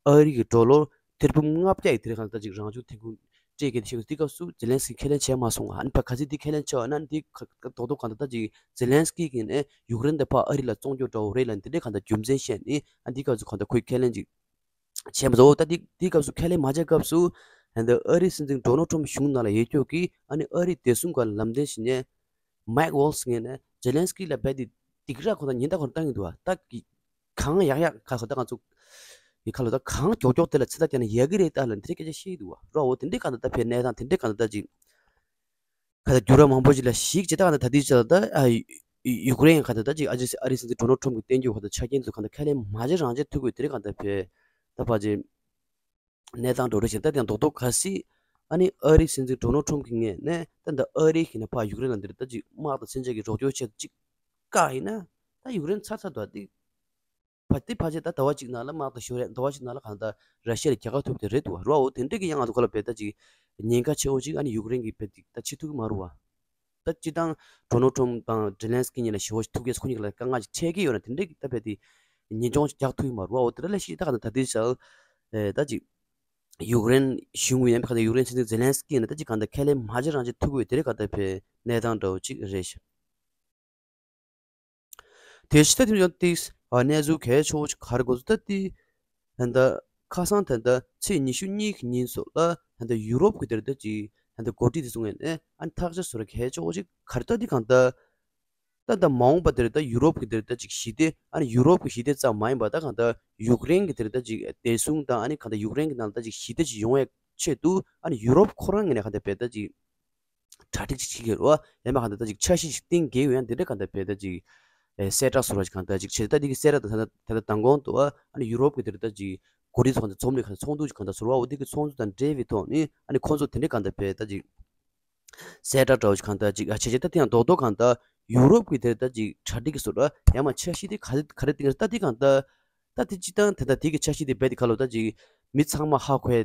ཨ་རི་གི་ཌོ་ལར་ཐེར་འབུམ་ལྔ་བརྒྱ་ཡི་དེ་རིང་གང་ལྟར་ཅིག་རང་བྱུང་ཐོན་ཁུངས་སྤྲད་མཁན་དེ་ཤེས་དུས་སྐབས་སུ་ཛེ་ལན་སི་ཀི་ཁས་ལེན་བྱས་མ་སོང་ང་། ཨ་ནི་ཕ་ག་ཚོད་དེ་ཁས་ལེན་བྱས་པ་ན་དེ་རྡོག་རྡོག་གང་ལྟར་ད་ཅིག་ཛེ་ལན་སི་ཀི་གིས་ནས་ཡུཀ་རེན་དེ་ཕར་ཨ་རི་ལ་བཙོང་རྒྱུ་འདྲ་བོ་རེད་ལ་འདི་འདྲའི་གང་ལྟར་རྒྱུ་མཚན་བཤད་ནས་ཨ་འདི་སྐབས་སུ་གང་ལྟར་ཁོས་ཁས་ལེན་ཅིག་བྱས་མ་སོང་། ད་འདི་འདི་སྐབས་སུ་ཁས་ལེན་མ་བྱས་སྐབས་སུ་ཨ་ནི་ཨ་རིའི་སྲིད་འཛིན་ཌོ་ནལ་ཊམ་གཞུང་ནང་ལ་ཡོད་ཀྱོག་གི་ཨ་ནི་ཨ་རིའི་བདེ་སྲུང་སྒང་ལ་ལམ་སྟོན་ཞུ་མཁན། མེག་ཝོལ་ཟེར་མཁན་ནས་ཛེ་ལན་སི་ཀི་ལ་རྦད་དེ་སྡིགས་ར་ཁོ་ད་ཉེན་བརྡ་ཁོ་བཏང་གི་འདུག་བ། ད་གི་གང་ཡག་ཡག་ཁ་ཁོ་ད་ང་ཚོ་གི་ཁ་ལོ་ད་གང་མགྱོགས་མགྱོགས་དེ་ལ་ཚེ་ད་རྒྱག་ན་ཡག་གི་རེད་ད་ལ་འདི་རེད་སྐད་ཆ་བཤད་ཀྱི་འདུག་བ། རོ་འོ་དེ་འདྲའི་ག་ད་ད་ཕེ་གནས་སྟངས་དེ་འདྲའི་ག་ད་ད་ཅིག་ཁ་ད་འགྱུར་བ་མང་པོ་ཞིག་ལ་གཞིགས་བྱས་ད་ག་ད་ད་དེ་ཅི་ལ་ད་ཨ་ཡུ་ཡུ་ཀེ་རེན་ག་ད་ད་ཅིག་ཨ་ཅི་ཨ་རིའི་སྲིད་འཛིན་ཌོ་ནལ་ཊམ་གི་བསྟན་རྒྱུ་ག་ད་ཆ་རྐྱེན་ཚོ་ག་ད་ཁས་ལེན་མ་བྱེད་རང་བྱེད་ཐུབ་དགོས་དེ་རེད་ག་ད་ཕེ་ད་ཕ་ཅིག་གནས་སྟངས་འགྲོ་རེ་བཞིན་ད་དེ་ཡང་རྡོག་རྡོག་ག་སྲིད། ཨ་ནི་ཨ་རིའི་སྲིད་འཛིན་ཌོ་ནལ་ཊམ་གྱི་ངོས་ནས་ད་ལྟ་ཨ་རི་གི་ནས་ཕར་ཡུཀ་རེན་ལ་འདིར་ད་ཅིག་དམག་དང་མཚོན་ཆ་གི་རོགས་སྐྱོར་ཆེད་དུ་ཅིག་བཀག་ཡིན་ན། ད་ཡུཀ་རེན་ཚར་ཚར་འདུག་ཨ། དེ་ཕ་དེ་ཕལ་ཆེར་ད་ཟླ་བ་གཅིག་ནང་ལ་དམག་དང་ཤོར་ཡ་ཟླ་བ་གཅིག་ནང་ལ་གང་ལྟར་ར་ཤི་ཡ་ལ་རྒྱལ་ཁ་ཐོབ་དེ་རེད་འདུག་བ། རོ་འོ་དེ་འདྲ་གི་ཡང་ང་ཚོ་ག་ལ་བས་ད་ཅིག་ཉེན་ཁ་ཆེ་བོ་ཅིག་ཨ་ནི་ཡུཀ་རེན་གྱི་བས་ད་ཆེ་ཐུབ་ཀྱི་མ་རུ་བ། ད་སྤྱི་བཏང་ཌོ་ནལ་ཊམ་དང་ཛེ་ལན་སི་ཀི་གཉིས་ལ་ཞི་བ་ཞིག་ཐུག་ཡས་ཁོ་གཉིས་ལ་དཀའ་ངལ་ཅིག་འཕྲད་ཀྱི་ཡོད་ན་དེ་འདྲའི་ད་བས་དེ་ཉེན་སྐྱོང་ཅིག་རྒྱག་ཐུབ་ཀྱི་མ་རེད་བ། འོ་དེ་འདྲ་ལ་ཤི་ད་ག་ད་ད་དེ་ཞལ་ད་ཅིག་ཡུཀ་རེན་གཞུང་གི་ཡང་ག་ད་ཡུཀ་རེན་སྲིད་འཛིན་ཛེ་ལན་སི་ཀི་ཡིན་ན་ད་ཅིག་ག་ད་ཁས་ལེན་མ་བྱེད་རང་བྱེད་ཐུབ་ཀྱི་ཡོད་དེ་རེད་ག་ད་བས་གནས་སྟངས་འདྲ་བོ་ཅིག་རེད་ཤག་དེ་ཕྱི་ད་དེ་ཡང་ཏིག་གནས་ཚུལ་གལ་ཆེ་བོ་ཅིག་ག་རེ་གོ་ཚུལ་ད་ཏི། ད་ལྟ་ཁ་སང་ད་ལྟ་ཚེས་ཉི་ཤུ་གཉིས་ཀྱི་ཉིན་སོགས་ལ་ད་ལྟ་ཡུ་རོབ་ཀྱི་དེར་ད་ཅིག་ད་ལྟ་འགོ་ཁྲིད་དེ་ཚོ་ངོས་ནས་ཨ་ནི་ཐག་གཅོད་བཟོ་ར་གལ་ཆེ་བོ་ཅིག་ག་རེ་ད་ཏི་གང་ལྟ། ད་ལྟ་མ་འོངས་པ་དེར་ད་ཡུ་རོབ་ཀྱི་དེར་ད་ཅིག་ཞི་བདེ་ཨ་ནི་ཡུ་རོབ་ཀྱི་ཞི་བདེ་ཙམ་མ་ཡིན་པ་ད་གང་ལྟ་ཡུཀ་རེན་གྱི་དེར་ད་ཅིག་བདེ་སྲུང་དང་ཨ་ནི་གང་ལྟ་ཡུཀ་རེན་གྱི་ནང་ད་ཅིག་ཞི་བདེ་ཅིག་ཡོང་བའི་ཆེད་དུ་ཨ་ནི་ཡུ་རོབ་ཁོ་རང་ངོས་ནས་གང་ལྟ་བས་ད་ཅིག་གྲ་སྒྲིག་ཅིག་བྱེད་ཀྱི་རེད་བ། ཡང་མ་གང་ལྟར་ད་ཅིག་འཆར་གཞི་ཞིག་བཏིང་དགོས་ཡོད་ཡང་དེ་འདྲ་གང་ལྟར་བས་ད་ཅིག་ཨེ་གསལ་བསྒྲགས་བཟོ་ར་ཅིག་གང་ལྟར་ཅིག་བྱེད་ད་འདི་གི་གསལ་བསྒྲགས་དང་ད་ལྟ་ད་ལྟ་མདང་དགོང་དུ་ཨ་ནི་ཡུ་རོབ་ཀྱི་དེ་རེད་ད་ཅིག་གོ་སྒྲིག་ཚོགས་འདུ་འཛོམས་ལས་གང་ཚོགས་འདུ་ཅིག་གང་ལྟར་བཟོ་ར་བ། འོ་འདི་གི་ཚོགས་འདུ་དང་འབྲེལ་བའི་ཐོག་ནས་ཨ་ནི་ཁོང་ཚོ་དེ་འདྲ་གང་ལྟར་བས་ད་ཅིག་གསལ་བསྒྲགས་འདྲ་བོ་ཅིག་གང་ལྟར་ཅིག་ཨ་བྱེད་བྱེད་ད་དེ་ཡང་རྡོག་རྡོག་གང་ལྟར་ཡུ་རོབ་ཀྱི་དེ་རེད་ད་ཅིག་གྲ་སྒྲིག་གི་བཟོ་ར་ཡང་མ་འཆར་གཞི་དེ་ག་རེ་ག་རེ་བཏིང་རེད་ད་འདི་གང་ལྟར། ད་དེ་སྤྱི་བཏང་དེ་ད་དེ་གི་འཆར་གཞི་དེ་རྦད་དེ་ག་ལོ་ད་ཅིག་མི་ཚང་མ་ཧ་གོ་ཡ་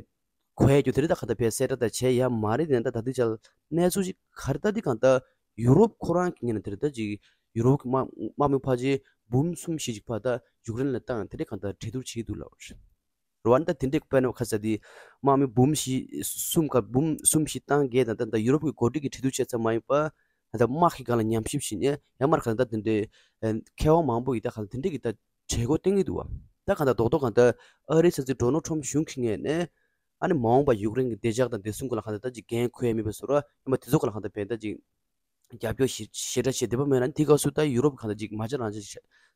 གོ་ཡ་རྒྱུ་དེ་རེད་ད་ག་ད་བས་གསལ་བསྒྲགས་ད་བྱས་ཡ་མ་རེད། དེ་ད་ད་དེ་ཅལ་གནས་ཚུལ་ཞིག་ག་རེ་ད་དེ་གང་ལྟར་ཡུ་རོབ་ཁོ་རང་གི་ངོས་ནས་དེ་རེད་ད་ཅིག་ཡུ་རོབ་ཀྱི་དམག་དམག་མི་ཕལ་ཆེར་འབུམ་གསུམ་བཞི་ཅིག་ཕར་ད་ཡུཀ་རེན་ལ་བཏང་དེ་འདྲའི་གང་ལྟར་གྲོས་བསྡུར་བྱེད་ཀྱི་འདུག་ལབ་རེད། རུ་ཝན་ད་དེ་འདྲའི་དཔེར་ན་ཁ་ས་དེ་དམག་མི་འབུམ་བཞི་གསུམ་ག་འབུམ་གསུམ་བཞི་བཏང་གས་དང་ད་ད་ཡུ་རོབ་ཀྱི་འགོ་ཁྲིད་ཀྱི་གྲོས་བསྡུར་བྱས་ཙམ་མ་ཡིན་པ་ད་དམག་གི་སྒང་ལ་ཉམས་ཞིབ་བྱེད་ནས་ཡང་མར་གང་ལྟར་དེ་འདྲའི་མཁས་དབང་མང་པོ་ཡིས་ད་གང་དེ་འདྲའི་གི་ད་གྲོས་འགོ་བཏོན་གྱི་འདུག་བ། ད་གང་ལྟར་རྡོག་རྡོག་གང་ལྟར་ཨ་རིའི་སྲིད་འཛིན་ཌོ་ནལ་ཊམ་གཞུང་གི་ངོས་ནས་ཨ་ནི་མ་འོངས་པ་ཡུཀ་རེན་གྱི་བདེ་འཇགས་དང་བདེ་སྲུང་སྐོར་ལ་གང་ལྟར་ད་ཅིག་འགན་འཁུར་ཡ་མེད་པའི་བཟོ་ར་ཡང་མ་དེ་ཚོ་སྐོར་ལ་གང་ལྟར་བས་ད་ཅིག་རྒྱབ་སྐྱོར་ཞེ་ཞེ་དྲག་བྱེད་བདེ་པོ་མེད་ན་དེ་སྐབས་སུ་ད་ཡུ་རོབ་གང་ལྟར་ཅིག་མ་བྱ་རང་བྱ་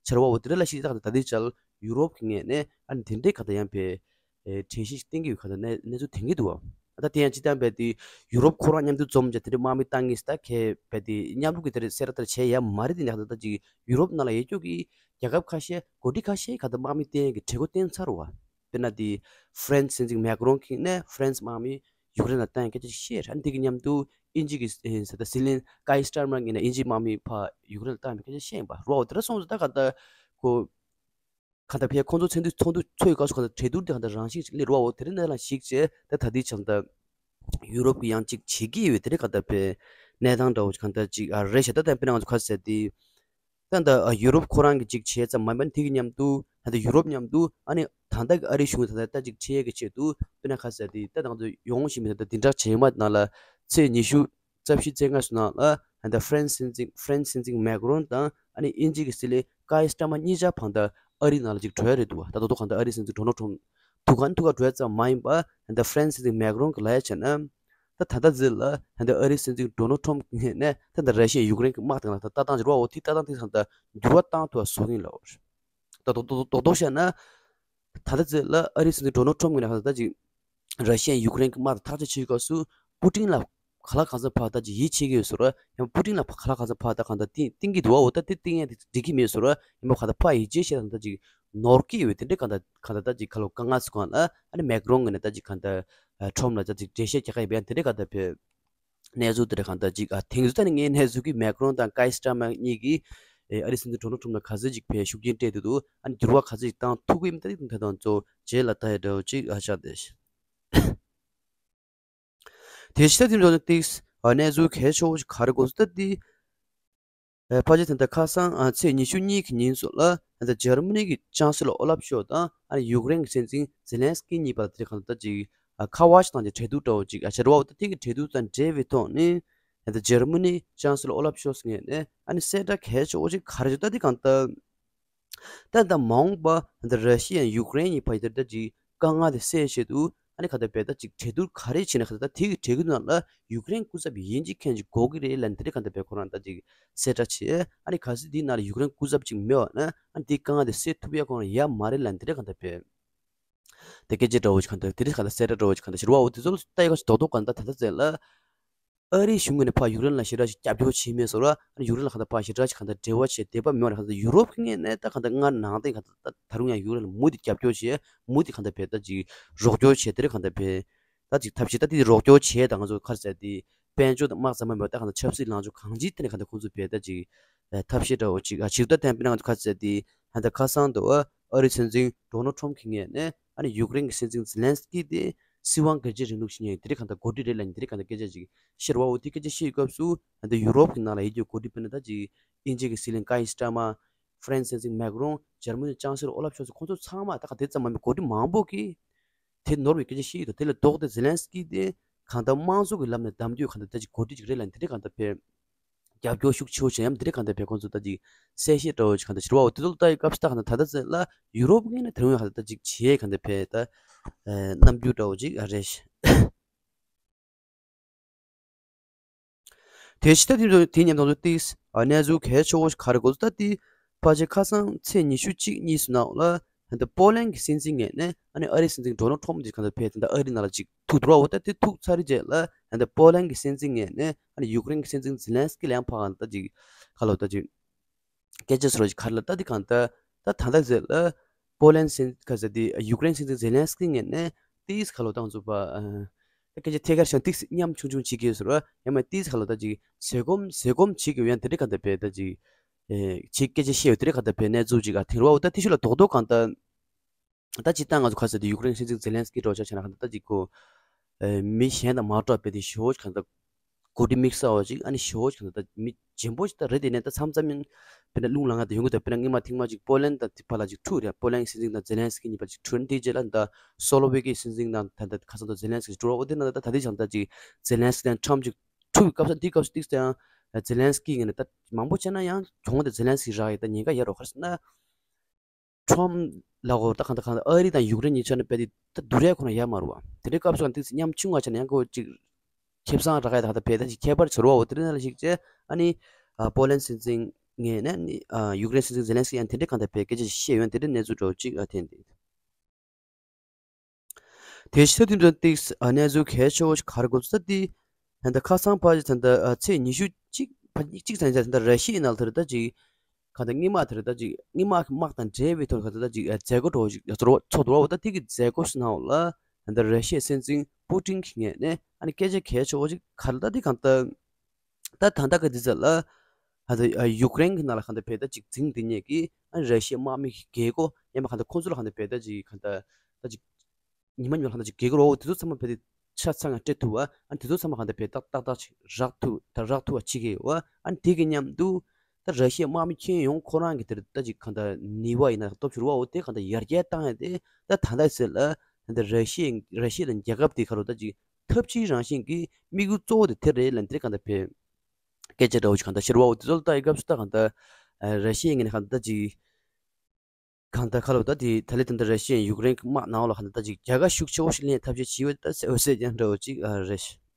ཆེ་བ་འོ་དེ་འདྲ་ལ་ཤི་ད་གང་ལྟར་ད་ལྟའི་ཆར་ཡུ་རོབ་ཀྱི་ངོས་ནས་ཨ་ནི་དེ་འདྲའི་གང་ལྟར་ཡང་བས་གྲོས་གཞི་ཞིག་བཏིང་གི་ཡོད་གང་ལྟར་གནས་གནས་ཚུལ་ཐོན་གྱི་འདུག་བ། ད་དེ་ཡང་སྤྱི་བཏང་བས་དེ་ཡུ་རོབ་ཁོ་རང་མཉམ་དུ་འཛོམས་བྱས་དེ་འདྲའི་དམག་མི་བཏང་ངེས་ད་གས་བས་དེ་མཉམ་རུབ་ཀྱི་དེ་འདྲའི་གསལ་བསྒྲགས་དེ་བྱས་ཡ་མ་རེད། དེ་འདྲ་གང་ལྟར་ད་ཅིག་ཡུ་རོབ་ནང་ལ་ཡོད་རྒྱུ་གི་རྒྱལ་ཁབ་ཁ་ཤས་འགོ་ཁྲིད་ཁ་ཤས་གང་ལྟར་དམག་མི་བཏང་གི་གྲོས་འགོ་བཏོན་ཚར་བ། དཔེར་ན་དེ་ཧྥ་རན་སི་སྲིད་འཛིན་མེག་རོན་གྱིས་ནས་ཧྥ་རན་སི་དམག་མི་ཡུཀ་རེན་ལ་བཏང་སྐད་ཆ་བཤད་རེད། ཨ་ནི་དེ་གི་མཉམ་དུ་དབྱིན་ཇི་གི་ཟེར་ད་སྲིད་བློན་ཀའི་སི་ཊར་མར་ངོས་ནས་དབྱིན་ཇིའི་དམག་མི་ཕར་ཡུཀ་རེན་ལ་བཏང་བའི་སྐད་ཆ་བཤད་ཡིན་པ་རོ། དེ་འདྲ་སོང་ཙང་ད་ག་ད་ཁོ་ག་ད་ཕར་ཁོང་ཚོ་ཚོགས་འདུ་ཚོགས་འདུ་ཚོགས་ཡོད་སྐབས་སུ་ག་ད་གྲོས་བསྡུར་དེ་ག་ད་རང་བཞིན་ཅིག་སླེབས་རོ། དེ་རིང་ནས་ལ་གཞིགས་བྱས་ད་ད་ལྟའི་ཆར་ད་ཡུ་རོབ་ཀྱི་ཡང་ཅིག་བྱེད་ཀྱི་ཡོད་དེ་རེད་ག་ད་ཕར་གནས་སྟངས་འདྲ་བོ་ག་ད་ཅིག་ཨ་རེད་ཤག་ད་ད་དཔེར་ན་ང་ཚོ་ག་ཟེར་དེ། ད་ལྟ་ཡུ་རོབ་ཁོ་རང་གིས་ཅིག་བྱས་ཙམ་མ་ཡིན་པར་དེ་གི་མཉམ་དུ་ད་ལྟ་ཡུ་རོབ་མཉམ་དུ་ཨ་ནི་ད་ལྟ་གི་ཨ་རིའི་གཞུང་ད་ལྟ་ད་ཅིག་ཁྲིད་ཡས་ཀྱི་ཆེད་དུ་དཔེར་ན་ཁ་ཟེར་དེ་ད་ང་ཚོ་ཡོང་བཞིན་པའི་ད་ལྟ་བདུན་ཕྲག་རྗེས་མ་ནང་ལ་ཚེས་ཉི་ཤུ་རྩ་བཞི་རྩ་ལྔ་སོགས་ནང་ལ་ད་ལྟ་ཧྥ་རན་སི་སྲིད་འཛིན་ཧྥ་རན་སི་སྲིད་འཛིན་མེག་རོན་དང་ཨ་ནི་དབྱིན་ཇི་གི་སྲིད་བློན་ཀའི་སི་ཊར་མར་གཉིས་ཆ་བར་ད་ཨ་རིའི་ནང་ལ་ཅིག་འགྲོ་ཡ་རེད་འདུག་བ། ད་ད་དུང་གང་ལྟར་ཨ་རིའི་སྲིད་འཛིན་ཌོ་ནལ་ཊམ་ཐུག་ག་ཐུག་ག་འགྲོ་ཡ་ཙམ་མ་ཡིན་པར་ད་ལྟ་ཧྥ་རན་སི་སྲིད་འཛིན་མེག་རོན་གྱིས་ལབ་ཡ་བྱས་ན། ད་ད་ལྟ་ཟེར་ལ་ད་ལྟ་ཨ་རིའི་སྲིད་འཛིན་ཌོ་ནལ་ཊམ་ངོས་ནས་ད་ལྟ་ར་ཤི་ཡ་ཡུཀ་རེན་གྱི་དམག་དང་ལ་ད་ལྟ་སྟངས་ཀྱི་རོ་འོ་དེ་ལྟ་སྟངས་དེ་ཚང་ད་འགྱུར་བ་བཏང་ཐུབ་པ་བཟོ་གི་ཡིན་ལབ། ད་རྡོག་རྡོག་རྡོག་བཤད་ན་ད་ལྟ་ཟེར་ལ་ཨ་རིའི་སྲིད་འཛིན་ཌོ་ནལ་ཊམ་ངོས་ནས་ད་ལྟ་ཅིག་ར་ཤི་ཡ་ཡུཀ་རེན་གྱི་དམག་དང་ཐག་གཅོད་བྱེད་སྐབས་སུ་པུ་ཏིན་ལ་ག་ལ་གང་འཚམ་ཕར་ད་ཅིག་ཡིད་ཆེས་ཀྱི་ཡོད་ཟེར་ར་ཡང་པུ་ཏིན་ལ་ག་ལ་གང་འཚམ་ཕར་ད་གང་ད་བཏིང་བཏིང་གི་འདུག་བ། འོ་ད་དེ་བཏིང་ཡ་དེ་འགྲིག་གི་མེད་ཟེར་ར་ཡང་ཕར་ད་ཕར་ཡིད་ཆེས་བྱས་ད་ད་ཅིག་ནོར་གྱི་ཡོད་དེ་འདྲ་གང་ད་གང་ད་ད་ཅིག་ག་ལ་དཀའ་ངལ་ཟེར་གང་ལ་ཨ་ནི་མེག་རོན་ངོས་ནས་ད་ཅིག་གང་ད་ཊམ་ལ་ད་ཅིག་འགྲེལ་བཤད་རྒྱག་ག་ཡིན་པ་ཡང་དེ་འདྲ་ག་ད་བས་གནས་ཚུལ་དེ་འདྲ་གང་ད་ཅིག་ཨ་ཐེངས་སུ་ད་ནི་ངའི་གནས་ཚུལ་གྱི་མེག་རོན་དང་ཀའི་སི་ཊར་མར་གཉིས་ཀྱིས་ཨ་རིའི་སྲིད་འཛིན་ཌོ་ནལ་ཊམ་ལ་ག་ཚོད་ཅིག་བས་ཤུགས་རྐྱེན་སྤྲད་དུ་འདུག་ཨ་ནི་འགྱུར་བ་ག་ཚོད་ཅིག་བཏང་ཐུབ་ཀྱི་ཡིན་པ་ད་དེ་དང་གཙོ་བོ་རྗེས་ལ་ད་ཡ་འདྲ་བོ་ཅིག་ཨ་ཆགས་བསྡད་ཤག་དེ་ཕྱི་ད་དེ་འདྲ་ཏིག་གནས་ཚུལ་གལ་ཆེ་བོ་ཞིག་ག་རེ་གོ་སོང་ད་དེ། ཕལ་ཆེར་ད་ལྟ་ཁ་སང་ཚེས་ཉི་ཤུ་གཉིས་ཀྱི་ཉིན་སོགས་ལ་ད་ལྟ་འཇར་མ་ནི་གི་ཅང་སི་ལོ་ཨོ་ལབ་ཤོལ་དང་ཨ་ནི་ཡུཀ་རེན་གྱི་སྲིད་འཛིན་ཛེ་ལན་སི་ཀི་གཉིས་བར་དེ་གང་ལྟར་ཅིག་ཁ་པར་ཞིག་བཏང་རྗེས་གྲོས་བསྡུར་འདྲ་བོ་ཅིག་བྱས་རེད་བ། འོ་ད་དེ་གི་གྲོས་བསྡུར་དང་འབྲེལ་བའི་ཐོག་ནས་ད་ལྟ་འཇར་མ་ནི་ཅང་སི་ལོ་ཨོ་ལབ་ཤོལ་ངོས་ནས་ཨ་ནི་གསལ་བསྒྲགས་གལ་ཆེ་བོ་ཅིག་ག་རེ་བྱུང་ད་དེ་གང་ལྟར། ད་ལྟ་མ་འོངས་པ་ད་ར་ཤི་ཡ་ཡུཀ་རེན་གཉིས་བར་དེར་ད་ཅིག་དཀའ་ངལ་དེ་སེལ་ཆེད་དུ་ ཨ་ནི་གང་ལྟར་བས་ད་ཅིག་གྲོས་བསྡུར་ག་རེ་བྱས་ན་གང་ལྟར་ད་དེ་གི་གྲོས་ཀྱི་ནང་ལ་ཡུཀ་རེན་སྐུ་ཚབ་ཡིན་གཅིག་མཁན་གཅིག་དགོས་ཀྱི་རེད་ལབ་ནས་དེ་འདྲ་གང་ལྟར་བས་ཁོ་རང་ད་ཅིག་གསལ་བསྒྲགས་བྱས། ཨ་ནི་གལ་སྲིད་དེའི་ནང་ལ་ཡུཀ་རེན་སྐུ་ཚབ་ཅིག་མེད་པ་ན་ཨ་ནི་དེའི་དཀའ་ངལ་དེ་སེལ་ཐུབ་ཡ་ཁོ་རང་ཡ་མ་རེད་ལབ་ནས་དེ་འདྲ་གང་ལྟར་བས། དེ་སྐད་ཆ་འདྲ་བོ་ཞིག་གང་ལྟར་དེ་རིང་གང་ལྟར་གསལ་བསྒྲགས་འདྲ་བོ་ཞིག་གང་ལྟར་ཞུ་ར་བ་འོ་དེ་ཚོ་ལ་ལྟ་ཡི་ག་ཞིག་རྡོག་རྡོག་གང་ལྟར་ད་ལྟ་ཚེ་ལ་ཨ་རིའི་གཞུང་གིས་ནི་ཕར་ཡུཀ་རེན་ལ་ཞེ་དྲག་ཞིག་རྒྱབ་སྐྱོར་བྱས་མེད་སོང་ར། ཨ་ནི་ཡུཀ་རེན་ལ་གང་ལྟར་ཕར་ཞེ་དྲག་ཞིག་གང་ལྟར་འབྲེལ་བ་བྱས་དེ་པ་མེད་པ་ནས་གང་ལྟར་ཡུ་རོབ་ཀྱི་ངོས་ནས་ད་གང་ལྟར་སྔར་ནང་བསྟན་གང་ལྟར་ད་ད་རུང་ཡང་ཡུཀ་རེན་ལ་མུ་མཐུད་རྒྱབ་སྐྱོར་བྱས་མུ་མཐུད་གང་ལྟར་བས་ད་ཅིག་རོགས་སྐྱོར་བྱས་དེ་རིང་གང་ལྟར་བས་ད་ཅིག་ཐབས་ཤེས་ད་དེ་རོགས་སྐྱོར་བྱས་ད་ང་ཚོ་ག་རེ་ཟེར་དེ་དཔལ་འབྱོར་དང་དམག་ཚང་མ་མེད་པ་ད་གང་ལྟར་ཆབ་སྲིད་ལངས་ཕྱོགས་གང་ཅིའི་ཐད་ནས་གང་ལྟར་ཁོང་ཚོས་བས་ད་ཅིག་ཨ་ཐབས་ཤེས་འདྲ་བོ་ཅིག་ཨ་ཇི་ལྟར་བསྟན་པའི་ནང་ག་ཚོད་དེ་ཧན་ད་ཁ་སང་དུ་ཨ་ཨ་རིའི་སྲིད་འཛིན་ཌོ་ནལ་ཁྲོམ་གྱི་ངོས་ནས་ཨ་ནི་ཡུཀ་རེན་གྱི་སྲིད་འཛིན་ཛེ་ལན་སི་ཀི་དེ་སྲིད་དབང་སྒེར་གཅོད་རིང་ལུགས་ཤིག་ཉན་དེ་རིང་གང་ལྟར་འགོ་ཁྲིད་རེད་ལབ་ནས་དེ་རིང་གང་ལྟར་སྐད་ཆ་ཅིག་བཤད་ར་བ་འོ་དེ་སྐད་ཆ་བཤད་སྐབས་སུ་ཧན་ད་ཡུ་རོབ་ཀྱི་ནང་ལ་ཡིད་སྐྱོ་འགོ་ཁྲིད་དཔེར་ན་ད་ཅིག་དབྱིན་ཇི་གི་སྲིད་བློན་ཀའི་སི་ཊར་མར། ཧྥ་རན་སི་སྲིད་འཛིན་མེག་རོན། འཇར་མ་ནི་ཅང་སེ་ལོར་ཨོ་ལབ་ཤོལ་ཚ་ཁོང་ཚོ་ཚང་མ་ད་ག་དེ་ཙམ་མ་མི་འགོ་ཁྲིད་མང་པོ་གིས་དེ་ནོར་བའི་སྐད་ཆ་བཤད་ཡོད་དོ། དེ་ལས་ལྡོག་སྟེ་ཛེ་ལན་སི་ཀི་དེ་གང་ལྟར་དམངས་གཙོ་གི་ལམ་ནས་གདམ་རྒྱུའི་གང་ལྟར་ད་ཅིག་འགོ་ཁྲིད་ཅིག་རེད་ལབ་ནས་དེ་འདྲའི་གང་ལྟར་བས། རྒྱབ་སྐྱོར་ཤུགས་ཆེ་བོ་བྱས་ཡང་དེ་འདྲའི་གང་ལྟར་བས་ཁོང་ཚོ་ད་ཅིག་གསལ་བཤད་འདྲ་བོ་ཅིག་གང་ལྟར་ཞུ་ར་བ་འོ་དེ་ཚོ་ལ་ལྟ་ཡི་སྐབས་སུ་ད་གང་ལྟར་ད་ལྟ་ཚེ་ལ་ཡུ་རོབ་ངོས་ནས་དེ་རིང་གང་ལྟར་ད་ཅིག་བྱེད་གང་ལྟར་བས་ད་རྣམ་འགྱུར་འདྲ་བོ་ཅིག་རེད། དེ་ཕྱི་ད་དེ་དེ་མཉམ་དུ་ཏིས་གནས་ཚུལ་གལ་ཆེ་བོ་ཞིག་ག་རེ་གོ་ད་དེ་ཕལ་ཆེར་ཁ་སང་ཚེས་ཉི་ཤུ་གཅིག་གཉིས་སུ་ནང་ལ་ད་ལྟ་པོ་ལན་གྱི་སྲིད་འཛིན་ངོས་ནས་ཨ་ནི་ཨ་རིའི་སྲིད་འཛིན་ཌོ་ནལ་ཁྲོམ་དེ་གང་ལྟར་བས་ད་ལྟ་ཨ་རི་ནང་ལ་ཅིག་ཐུག་འགྲོ་བ་འོ་ད་དེ་ཐུག་ཚར་རྗེས་ལ་ད་ལྟ་པོ་ལན་གྱི་སྲིད་འཛིན་ངོས་ནས་ཨ་ནི་ཡུཀ་རེན་གྱི་སྲིད་འཛིན་ཛེ་ལན་སི་ཀི་ལ་ཡང་ཕར་གང་ལྟར་ཅིག་ག་ལོ་ད་ཅིག་སྐད་ཆ་ཟེར་བ་ཞིག་ག་རེ་ལ་ད་དེ་གང་ལྟར་ད་ད་ལྟ་ཟེར་ལ་པོ་ལན་སྲིད་ག་ཟེར་དེ་ཡུཀ་རེན་སྲིད་འཛིན་ཛེ་ལན་སི་ཀི་ངོས་ནས་ཏིས་ག་ལོ་ད་ང་ཚོ་པ་ད་སྐད་ཆ་ཐད་ཀར་བྱས་ཏིས་མཉམ་ཆུང་ཆུང་བྱེད་ཀྱི་ཟེར་བ་ཡང་མ་ཏིས་ག་ལོ་ད་ཅིག་ཟས་སྐོམ་ཟས་སྐོམ་བྱེད་ཀྱི་ཡོད་ཡང་དེ་འདྲ་གང་ལྟར་བས་ད་ཅིག་ཨེ་ཅིག་སྐད་ཆ་བཤད་ཡོད་དེ་འདྲ་གང་ལྟར་བས་གནས་ཚུལ་ཅིག་ཨ་དེང་རོ་ད་ཏི་ཤུ་ལ་རྡོག་རྡོག་གང་ལྟར། ད་སྤྱིར་བཏང་ང་ཚོ་ག་ཟེར་དུས་ཡུཀ་རེན་སྲིད་འཛིན་ཛེ་ལན་སི་ཀི་འདྲ་བོ་ཆ་བྱས་ན་གང་ལྟར་ད་ཅིག་གོ། ཨེ་མི་གཞན་དང་མ་འདྲ་བའི་དེ་ཞེ་པོ་ཅིག་གང་ལྟར་གོ་སྒྲིག་དམིགས་བསལ་བ་ཅིག་ཨ་ནི་ཞེ་པོ་ཅིག་གང་ལྟར་ད་མི་ལྗིད་པོ་ཅིག་ད་རེད། དེ་ནས་ད་མཚམས་མཚམས་ཡིན་དཔེར་ན་རླུང་ལངས་ང་ད་ཡོང་གི་ད་དཔེར་ན་སྔོན་མ་ཐེངས་མ་ཅིག་པོ་ལན་དང་དེ་བར་ལ་ཅིག་འཁྲུག་རེད། པོ་ལན་གྱི་སྲིད་འཛིན་དང་ཛེ་ལན་སི་ཀི་གཉིས་བར་ཅིག་འཁྲུག་དེའི་རྗེས་ལ་ད་སོ་ལོ་ཝེ་ཀི་སྲིད་འཛིན་དང་ད་ད་ཁ་སང་ད་ཛེ་ལན་སི་ཀི་འཁྲུག་འོ་དེ་ན་ད་ད་དེ་བྱས་ད་ཅིག་ཛེ་ལན་སི་ཀི་དང་ཁྲམ་ཅིག་འཁྲུག་པའི་སྐབས་སུ་འདི་སྐབས་སུ་ཏིག་ཙམ་ཡང་ཛེ་ལན་སི་ཀི་ངོས་ནས་ད་མང་པོ་བྱས་ན་ཡང་གྱོང་དེ་ཛེ་ལན་སི་ཀི་རག་ཡོད། ད་ཉེན་ཁ་ཡོད་རོ་ག་རེ་ཟེར་ན། ཁྲོམ་ལ་གོ་ད་གང་ད་གང་ཨ་རི་དང་ཡུཀ་རེན་གཉིས་ཆ་ནས་དཔེ་དེ་ད་བསྡུར་ཡ་ཁོ་ན་ཡ་མ་རུ་བ། དེ་འདྲའི་སྐབས་སུ་གང་ཏིག་ཙམ་མཉམ་ཆུང་བ་ཆ་ནས་ཡང་ཁོ་ཅིག་ཁེ་བཟང་རག་ཡ་ད་གང་ད་བས་ད་ཅིག་ཁྱད་པར་ཚོར་བ་འོ་དེ་འདྲ་ལ་ཞིག་བྱས་ཨ་ནི་ཨ་པོ་ལན་སྲིད་འཛིན་ངོས་ནས་ནི་ཨ་ཡུཀ་རེན་སྲིད་འཛིན་ཛེ་ལན་སི་ཀི་ཡང་དེ་འདྲའི་གང་ད་བས་སྐད་ཆ་བཤད་ཡོད་དེ་འདྲའི་གནས་ཚུལ་འདྲ་བོ་ཅིག་ཨ་འཐེན་ཏེ། དེ་ཕྱི་ད་དེ་འདྲ་ཏིག་ཨ་གནས་ཚུལ་གལ་ཆེ་བོ་ཞིག་ག་རེ་གོ་ཚུལ་ད་དེ་ད་ལྟ་ཁ་སང་ཕ་ཅི་ད་ལྟ་ཨ་ཚེས་ཉི་ཤུ་གཅིག་ཕ་གཅིག་ཚན་ཆ་ད་ལྟ་ར་ཤི་ཡའི་ནང་ལ་ད་ལྟ་ཅིག་ག་ད་དངོས་མ་ད་ལྟ་ཅིག་དངོས་མ་གི་དམག་དང་འབྲེལ་བའི་ཐོག་ག་ད་ལྟ་ཅིག་ཨ་མཛད་སྒོ་འགྲོ་བ་ཞིག་ཚོགས་འགྲོ་བ་ད་དེ་གི་མཛད་སྒོ་ཞིག་ནང་ལ་ད་ལྟ་ར་ཤི་ཡའི་སྲིད་འཛིན་པུ་ཏིན་གྱི་ངོས་ནས་ཨ་ནི་སྐད་ཆ་གལ་ཆེ་བོ་ཞིག་ག་ལ་ད་དེ་གང་ལྟར། ད་ད་ལྟ་གི་དུས་ཚོད་ལ་ད་ལྟ་ཡུཀ་རེན་གྱི་ནང་ལ་གང་ལྟར་བས་ད་ཅིག་འཛིང་དེ་ཉེད་ཀྱིས་ཨ་ར་ཤི་ཡའི་དམག་མི་གི་རྒྱལ་སྒོ་ཡང་མ་གང་ལྟར་ཁོང་ཚོ་ལ་གང་ལྟར་བས་ད་ཅིག་གང་ལྟར་ད་ཅིག་ཉི་མ་ཉི་མ་ལ་གང་ལྟར་ཅིག་རྒྱལ་སྒོ་རོ་དེ་ཚོ་ཚང་མ་བས་ད་ཆ་ཚང་ང་སྤྲད་ཐུབ་པ་ཨ་དེ་ཚོ་ཚང་མ་གང་ལྟར་བས་ཏག་ཏག་ཏག་ཅིག་རག་ཐུབ་ད་རག་ཐུབ་པ་བྱེད་ཀྱི་ཡོད་ཨ་དེ་གི་མཉམ་དུ་ད་ར་ཤི་ཡའི་དམག་མི་ཁྱོན་ཡོངས་ཁོ་རང་གི་དེར་ད་ཅིག་གང་ལྟར་ནུས་པ་ཡིན་ན་སྟོབས་ཤུགས་རོ་དེ་གང་ལྟར་ཡར་རྒྱས་བཏང་ཡ་དེ་ད་ད་ལྟ་ཚེ་ལ་ད་ར་ཤི་ཡ་ར་ཤི་ཡ་དང་རྒྱལ་ཁབ་དེ་ག་རོ་ད་ཅིག་ཐབས་ཇུས་རང་བཞིན་གྱི་དམིགས་ཡུལ་གཙོ་བོ་དེ་དེ་རེད་ལབ་དེ་གང་ལྟར་བས། སྐད་ཆ་འདྲ་བོ་ཞིག་གང་ལྟར་ཤར་བ་འོ་དེ་ཚོ་ལ་ལྟ་ཡི་སྐབས་སུ་ད་གང་ལྟར་ཨ་ར་ཤི་ཡའི་ངོས་ནས་གང་ལྟར་ཅིག་གང་ལྟར་ཁ་ལོ་ད་དེ་ད་ལེ་ད་ལྟ་ར་ཤི་ཡའི་ཡུཀ་རེན་གྱི་དམག་ནང་ལ་གང་ལྟར་ད་ཅིག་རྒྱལ་ཁ་ཤུགས་ཆེ་བོ་ཞིག་ལེན་ཐབས་ཤེས་བྱས་ཡོད་ད་ཟེར་འོད་ཟེར་ཀྱང་འདྲ་བོ་ཅིག་ཨ་རེད།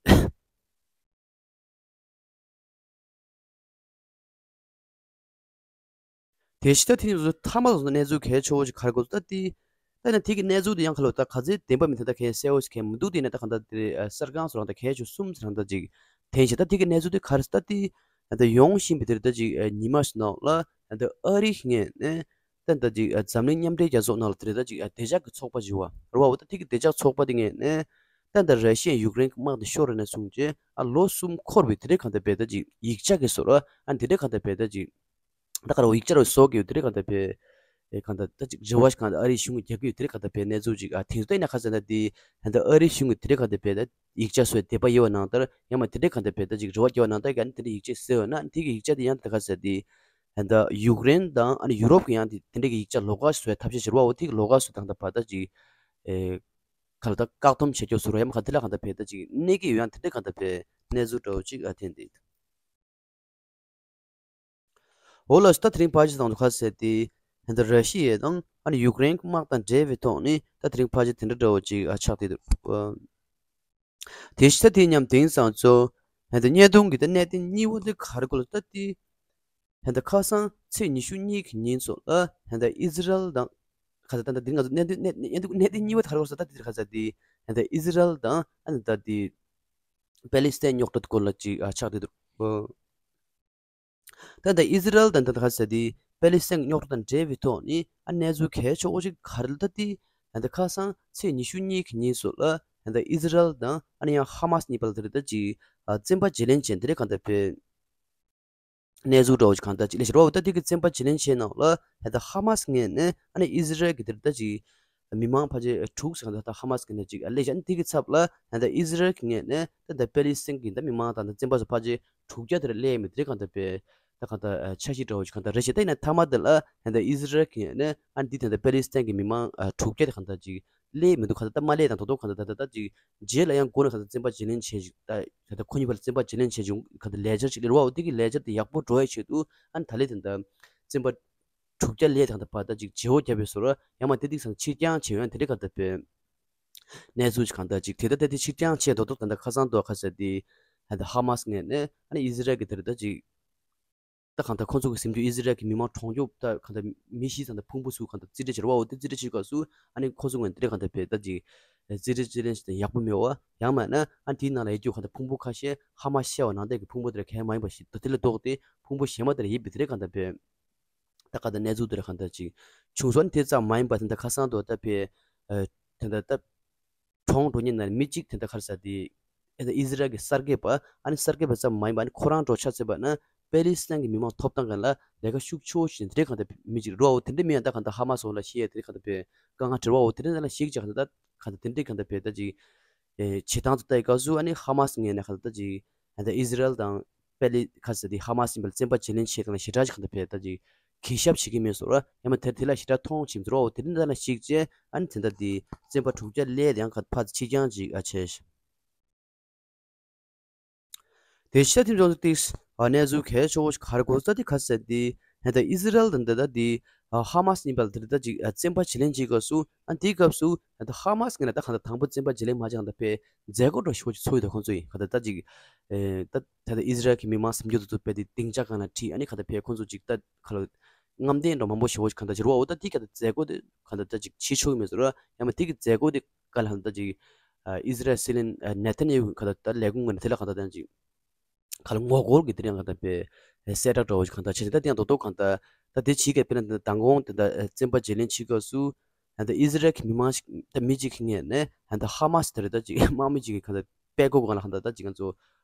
དེ་ཕྱི་ད་དེ་ནི་ཚོ་མཐའ་མ་ཚོ་གནས་ཚུལ་གལ་ཆེ་བོ་ཞིག་ག་རེ་གོ་ཚོ་ད་དེ། ད་ནི་དེ་གི་གནས་ཚུལ་དེ་ཡང་ག་ལོ་ད་ག་ཚོད་བདེན་པ་མིན་ད་ད་གལ་གསལ་བོ་ཞིག་གལ་མི་འདུག་དེ་ནི་ད་ག་ད་དེ་གསར་ཁང་སོ་རང་ད་གལ་ཆེ་གསུམ་ཚོ་རང་ད་ཅིག་དེ་ནི་ད་དེ་གི་གནས་ཚུལ་དེ་ག་རེ་ད་དེ་ད་ཡོང་བཞིན་པའི་དེ་རེད་ད་ཅིག་ཉི་མ་ཞིག་ནང་ལ་ད་ཨ་རི་ངོས་ནས་ད་ད་ཅིག་འཛམ་གླིང་མཉམ་འབྲེལ་རྒྱལ་ཚོགས་ནང་ལ་དེ་རེད་ད་ཅིག་བདེ་འཇགས་ཀྱི་ཚོགས་པ་ཞིག་བ་རེད་བ་འོ་ད་དེ་གི་བདེ་འཇགས་ཚོགས་པ་དེ་ངོས་ནས་ད་ད་ར་ཤི་ཡ་ཡུཀ་རེན་གྱི་དམག་དེ་ཤོར་རེད་ན་སོང་རྗེས་ཨ་ལོ་གསུམ་འཁོར་བའི་དེ་རེད་གང་ད་བས་ད་ཅིག་ཡིག་ཆ་གི་སོ་ར་ཨ་དེ་རེད་གང་ད་བས་ད་ཅིག་ད་ག་རེ་ཡིག་ཆ་རུ་བཟོ་གི་ཡོད་དེ་རེད་གང་ལྟར་བས། ཨེ་གང་ལྟར་ད་ཅིག་རེ་བ་ཞིག་གང་ལྟར་ཨ་རིའི་གཞུང་གིས་རྒྱག་གི་ཡོད་དེ་རེད་གང་ལྟར་བས་གནས་ཚུལ་ཅིག་ཨ་དེང་སང་ན་ཁ་ཟེར་ན་དེ་ད་ལྟ་ཨ་རིའི་གཞུང་གིས་དེ་རེད་གང་ལྟར་བས་ད་ཡིག་ཆ་བཟོས་དེ་པ་ཡོད་པ་ནང་ལྟར་ཡང་མ་དེ་རེད་གང་ལྟར་བས་ད་ཅིག་རེ་བ་རྒྱག་པ་ནང་ལྟར་ག་ནི་དེ་འདྲ་ཡིག་ཆ་བཟོས་ཡོད་ན་དེ་གི་ཡིག་ཆ་དེ་ཡང་དེ་ཁ་ཟེར་དེ་ད་ལྟ་ཡུཀ་རེན་དང་ཨ་ནི་ཡུ་རོབ་ཀྱི་ཡང་དེ་དེ་འདྲ་གི་ཡིག་ཆ་ལོགས་ཀ་བཟོས་ཐབས་ཤེས་བྱེད་ར་བ་འོ་དེ་གི་ལོགས་ཀ་བཟོས་དང་ད་བ་ད་ཅིག་ཨེ་ག་ལ་ད་བཀག་སྡོམ་བྱེད་རྒྱུ་བཟོ་ར་ཡང་མ་ག་དེ་ལ་གང་ལྟར་བས་ད་ཅིག་གནས་ཀྱི་ཡོད་ཡང་དེ་འདྲ་གང་ལྟར་བས་གནས་ཚུལ་འདྲ་བོ་ཅིག་ཨ་འཐེན་དེ། འོ་ལགས་སོ་ད་དེ་རིང་ཕར་ཅིག་དང་དུ་ཁ་ཟེར་ཏེ། ད་ད་ར་ཤི་ཡ་དང་ཨ་ནི་ཡུཀ་རེན་དམག་དང་འབྲེལ་བའི་ཐོག་ནས་ད་དེ་རིང་ཕལ་ཆེར་དེ་འདྲ་འདྲ་བོ་ཅིག་ཨ་ཆགས་བསྡད་འདུག་དེ་ཕྱི་ད་དེ་མཉམ་དེང་སང་ཚོ་ད་ད་བརྙན་ཐུང་གི་ད་གནད་དོན་གཉིས་པོ་དེ་ག་རེ་གོ་ལ་ད་དེ། ད་ལྟ་ཁ་སང་ཚེས་ཉི་ཤུ་གཉིས་ཀྱི་ཉིན་སོགས་ལ་ད་ལྟ་ཨི་ཟི་རལ་དང་ཁ་ས་ད་ལྟ་འདིར་ང་ཚོ་གནད་དོན་གནད་གནད་དོན་གནད་དོན་གཉིས་པ་དེ་ག་རེ་གོ་ས་ད་དེ་དེར་ཁ་ས་དེ་ད་ལྟ་ཨི་ཟི་རལ་དང་ཨ་ནི་ད་དེ་པེ་ལི་སི་ཐན་རྙོག་དྲ་སྐོར་ལ་ཅིག་ཨ་ཆགས་བསྡད་འདུག་ད་ལྟ་ཨི་ཟི་རལ་དང་ད་ལྟ་ཁ་ས་དེ་པེ་ལི་སི་ཐན་རྙོག་དྲ་དང་འབྲེལ་བའི་ཐོག་ནས་ཨ་གནས་ཚུལ་གལ་ཆེ་བོ་ཅིག་ག་རེ་ལ་ད་དེ་ད་ལྟ་ཁ་སང་ཚེས་ཉི་ཤུ་གཉིས་ཀྱི་ཉིན་སོགས་ལ་ད་ལྟ་ཨི་ཟི་རལ་དང་ཨ་ནི་ཡང་ཧ་མ་སི་གཉིས་བར་ལ་དེ་རེད་ད་ཅིག་ཨ་བཙན་པ་བརྗེ་ལེན་བྱས་དེ་རེད་གང་ལྟར་བས། གནས་ཚུལ་འདྲ་བོ་ཞིག་གང་ལྟར་ཅིག་ལས་བྱེད་རོགས་ད་དེ་གི་བཙན་པ་བརྗེ་ལེན་བྱས་ནང་ལ་ད་ལྟ་ཧ་མ་སི་ངོས་ནས་ཨ་ནི་ཨི་ཟི་རལ་གྱི་དེར་ད་ཅིག་མི་མང་ཕལ་ཆེར་དྲུག་ཙམ་གང་ལྟར་ད་ཧ་མ་སི་ངོས་ནས་ཅིག་ལས་བྱེད་དེ་གི་ཚབ་ལ་ད་ལྟ་ཨི་ཟི་རལ་གྱི་ངོས་ནས་ད་ལྟ་པེ་ལི་སི་ཐན་གྱི་ད་མི་མང་དང་ད་བཙན་པ་ཚོ་ཕལ་ཆེར་དྲུག་བརྒྱ་དེར་སླེབས་མི་དེ་གང་ལྟར་པས་ད་གང་ལྟར་འཆར་གཞི་འདྲ་བོ་ཞིག་གང་ལྟར་རེ་བྱེད་ད་ཡིན་ན་མཐའ་མ་དེ་ལ་ད་ལྟ་ཨི་ཟི་རལ་གྱི་ངོས་ནས་ཨ་ནི་འདི་ད་ལྟ་པེ་ལི་སི་ཐན་གྱི་མི་མང་དྲུག་བརྒྱ་དེ་གང་ལྟར་ཅིག་ལས་མི་འདུག་ག་ད་ལྟ་མ་ལས་དང་ད་དུང་ག་ད་ད་ད་ད་ཅིག་རྗེས་ལ་ཡང་སྒོ་ནས་ག་ད་བཙན་པ་བརྗེ་ལེན་བྱས་ཅིག་ད་ད་ད་ཁོ་གཉིས་བར་ལ་བཙན་པ་བརྗེ་ལེན་བྱས་བྱུང་ག་ད་ལས་འཆར་ཅིག་ལས་རོགས་འོ་དེ་གི་ལས་འཆར་དེ་ཡག་པོ་འགྲོ་ཡའི་ཆེད་དུ་ཨ་ནི་ད་ལས་དེ་ད་བཙན་པ་དྲུག་བརྒྱ་ལས་དང་ད་བར་ད་ཅིག་བརྗེ་བོ་བརྒྱབ་པའི་བཟོ་འདྲ་ཡང་མ་དེ་ཏིག་སང་ཕྱིར་འགྱངས་བྱས་ཡོད་ན་དེ་འདྲ་ག་ད་པས་གནས་ཚུལ་ཅིག་གང་ད་ཅིག་དེ་ད་ད་དེ་ཕྱིར་འགྱངས་བྱས་ད་དུང་ད་ད་ཁ་སང་དུ་ཁ་ས་དེ་ད་ད་ཧ་མ་སི་ངོས་ནས་ཨ་ནི་ཨི་ཟི་རལ་གི་དེ་རེད་ད་ཅིག་ད་གང་ལྟར་ཁོང་ཚོ་གི་ཟིན་རྒྱུ་ཨི་ཟི་རལ་གྱི་མི་མང་གྲོངས་རྒྱུ་ད་གང་ལྟར་མི་བཞི་ཙམ་དང་ཕུང་པོ་ཚོ་གང་ལྟར་རྩིས་སྤྲད་བྱེད་རོགས་འོ་དེ་རྩིས་སྤྲད་བྱེད་སྐབས་སུ་ཨ་ནི་ཁོང་ཚོ་ངོས་ནས་དེ་གང་ལྟར་བས་ད་ཅིག་རྩིས་སྤྲད་རྩིས་ལེན་བྱེད་ཡག་པོ་མེད་བ་ཡང་མིན་ན་ཨ་དེའི་ནང་ལ་ཡོད་རྒྱུ་གང་ལྟར་ཕུང་པོ་ཁ་ཤས་ཧ་མ་ཤེས་བ་ནང་བསྟན་གྱི་ཕུང་པོ་དེ་ར་གས་མ་ཡིན་པ་ཞིག་ད་དེ་ལས་ལྡོག་སྟེ་ཕུང་པོ་གཞན་མ་དེ་ར་ཡིན་པའི་དེ་རེད་གང་ལྟར་བས་ད་གང་ལྟར་གནས་ཚུལ་དེ་ར་གང་ལྟར་ཅིག་བྱུང་སོང་ཨ་ནི་དེ་ཙམ་མ་ཡིན་པ་ད་ལྟ་ཁ་སང་དུ་ད་བས་ད་ལྟ་ད། གྲོངས་འགྲོ་མཁན་ནང་མི་གཅིག་དེ་འདྲ་ག་རེ་ཟེར་དེ། ཨེ་ད་ཨི་ཟི་རལ་གྱི་གསར་འགོད་པ་ཨ་ནི་གསར་འགོད་པ་ཙམ་མ་ཡིན་པ་ཨ་ནི་ཁོ་རང་འགྲོ་ཆ་ཚད་པ་ན་པེ་ལི་སི་ཐན་གྱི་མི་མང་ཐོབ་ཐང་སྒང་ལ་ལས་ཀ་ཤུགས་ཆེ་བོ་ཞིག་དེ་འདྲའི་གང་ལྟར་མི་གཅིག་རེད་བ། འོ་དེ་འདྲའི་མི་ཡང་ད་གང་ལྟར་ཧ་མ་སི་འོག་ལ་ཤི་ཡ་དེ་འདྲའི་གང་ལྟར་བས་དཀའ་ངལ་འཕྲད་བ། འོ་དེ་འདྲའི་ནང་ལ་ཤི་ཅག་གང་ལྟར་གང་ལྟར་དེ་འདྲའི་གང་ལྟར་བས་ད་ཅིག་ཨེ་བྱེད་སྟངས་ཚོ་ལྟ་ཡི་སྐབས་སུ་ཨ་ནི་ཧ་མ་སི་ངོས་ནས་གང་ལྟར་ད་ཅིག་ཨེ་ད་ཨི་ཟི་རལ་དང་པེ་ལི་ག་ཟེར་དེ་ཧ་མ་སི་ཡིན་པ་ལ་བཙན་པ་བརྗེ་ལེན་བྱེད་སྟངས་ལ་ཞེ་དྲག་ཅིག་གང་ལྟར་བས་ད་ཅིག་གུས་ཞབས་བྱེད་ཀྱི་མེད་བཟོ་འདྲ་ཡང་མིན་དེ་དེ་ལ་ཞེ་དྲག་མཐོང་ཕྱིན་བཟོ་འདྲ། འོ་དེ་འདྲ་ལ་ཞིག་བྱས་ཨ་ནི་དེ་འདྲ་དེ་བཙན་པ་དྲུག་བརྒྱ་སླེབས་ཡང་ཁ་ཕར་ཕྱིར་འགྱངས་ཅིག་ཨ་བྱས། དེ་ཕྱི་ཐིམ་ཚོགས་འདུ་ཏིག་ཨ་གནས་ཚུལ་གལ་ཆེ་བོ་ཞིག་ག་རེ་གོ་ས་དེ་ག་ཟེར་དེ་ད་ལྟ་ཨི་ཟི་རལ་དང་ད་ལྟ་དེ་ཧ་མ་སི་གཉིས་བར་ལ་དེ་ད་ཅིག་བཙན་པ་བརྗེ་ལེན་བྱེད་སྐབས་སུ་ཨ་དེའི་སྐབས་སུ་ད་ལྟ་ཧ་མ་སི་ངོས་ནས་ད་གང་ལྟར་དང་པོ་བཙན་པ་བརྗེ་ལེན་མ་བྱས་གང་ལྟར་བས་མཛད་སྒོ་འདྲ་ཞིག་ཅིག་ཚོགས་ཡོད། ད་ཁོང་ཚོ་ཡིན་གང་ལྟར་ད་ཅིག་ད་ད་ལྟ་ཨི་ཟི་རལ་གྱི་མི་མང་སེམས་སྐྱོ་དུ་ཚུད་པའི་དེ་སྡིངས་ཆ་སྒང་ལ་ཁྲིད་ཨ་ནི་གང་ལྟར་བས་ཁོང་ཚོ་ཅིག་ད་ག་ལ་རྔམ་སྟོན་འདྲ་མང་པོ་ཞེ་པོ་ཞིག་གང་ལྟར་བྱེད་རོགས། འོ་ད་དེ་ག་ད་མཛད་སྒོ་དེ་གང་ལྟར་ད་ཅིག་བྱེད་ཆོག་གི་མེད་ཟེར་རོ། ཡང་མ་དེ་གི་མཛད་སྒོ་དེ་ག་ལ་གང་ལྟར་ཅིག་ཨི་ཟི་རལ་སྲིད་བློན་ནེ་ཐན་ཡ་ཧུ་གང་ལྟར་ད་ལས་ཁུངས་ངོས་ནས་དེ་ལ་གང་ལྟར་ད་ཅིག་ག་ལ་ངོ་རྒོལ་གྱི་དེ་རིང་གང་ལྟར་པའི་གསལ་བསྒྲགས་འདྲ་བོ་ཞིག་གང་ལྟར་བྱས་ནས་ད་དེ་ཡང་རྡོག་རྡོག་གང་ལྟར་ད་དེ་བྱེད་མཁན་དཔེར་ན་ད་མདང་དགོང་དེ་ད་བཙན་པ་བརྗེ་ལེན་བྱེད་སྐབས་སུ་ད་ལྟ་ཨི་ཟི་རལ་གྱི་མི་མང་ཞིག་ད་མི་གཅིག་གི་ངོས་ནས་ད་ལྟ་ཧ་མ་སི་དེ་རེད་ད་ཅིག་དམག་མི་གཅིག་གི་གང་ལྟར་པད་ཀོ་གང་ལ་གང་ལྟར་ད་ཅིག་ང་ཚོ་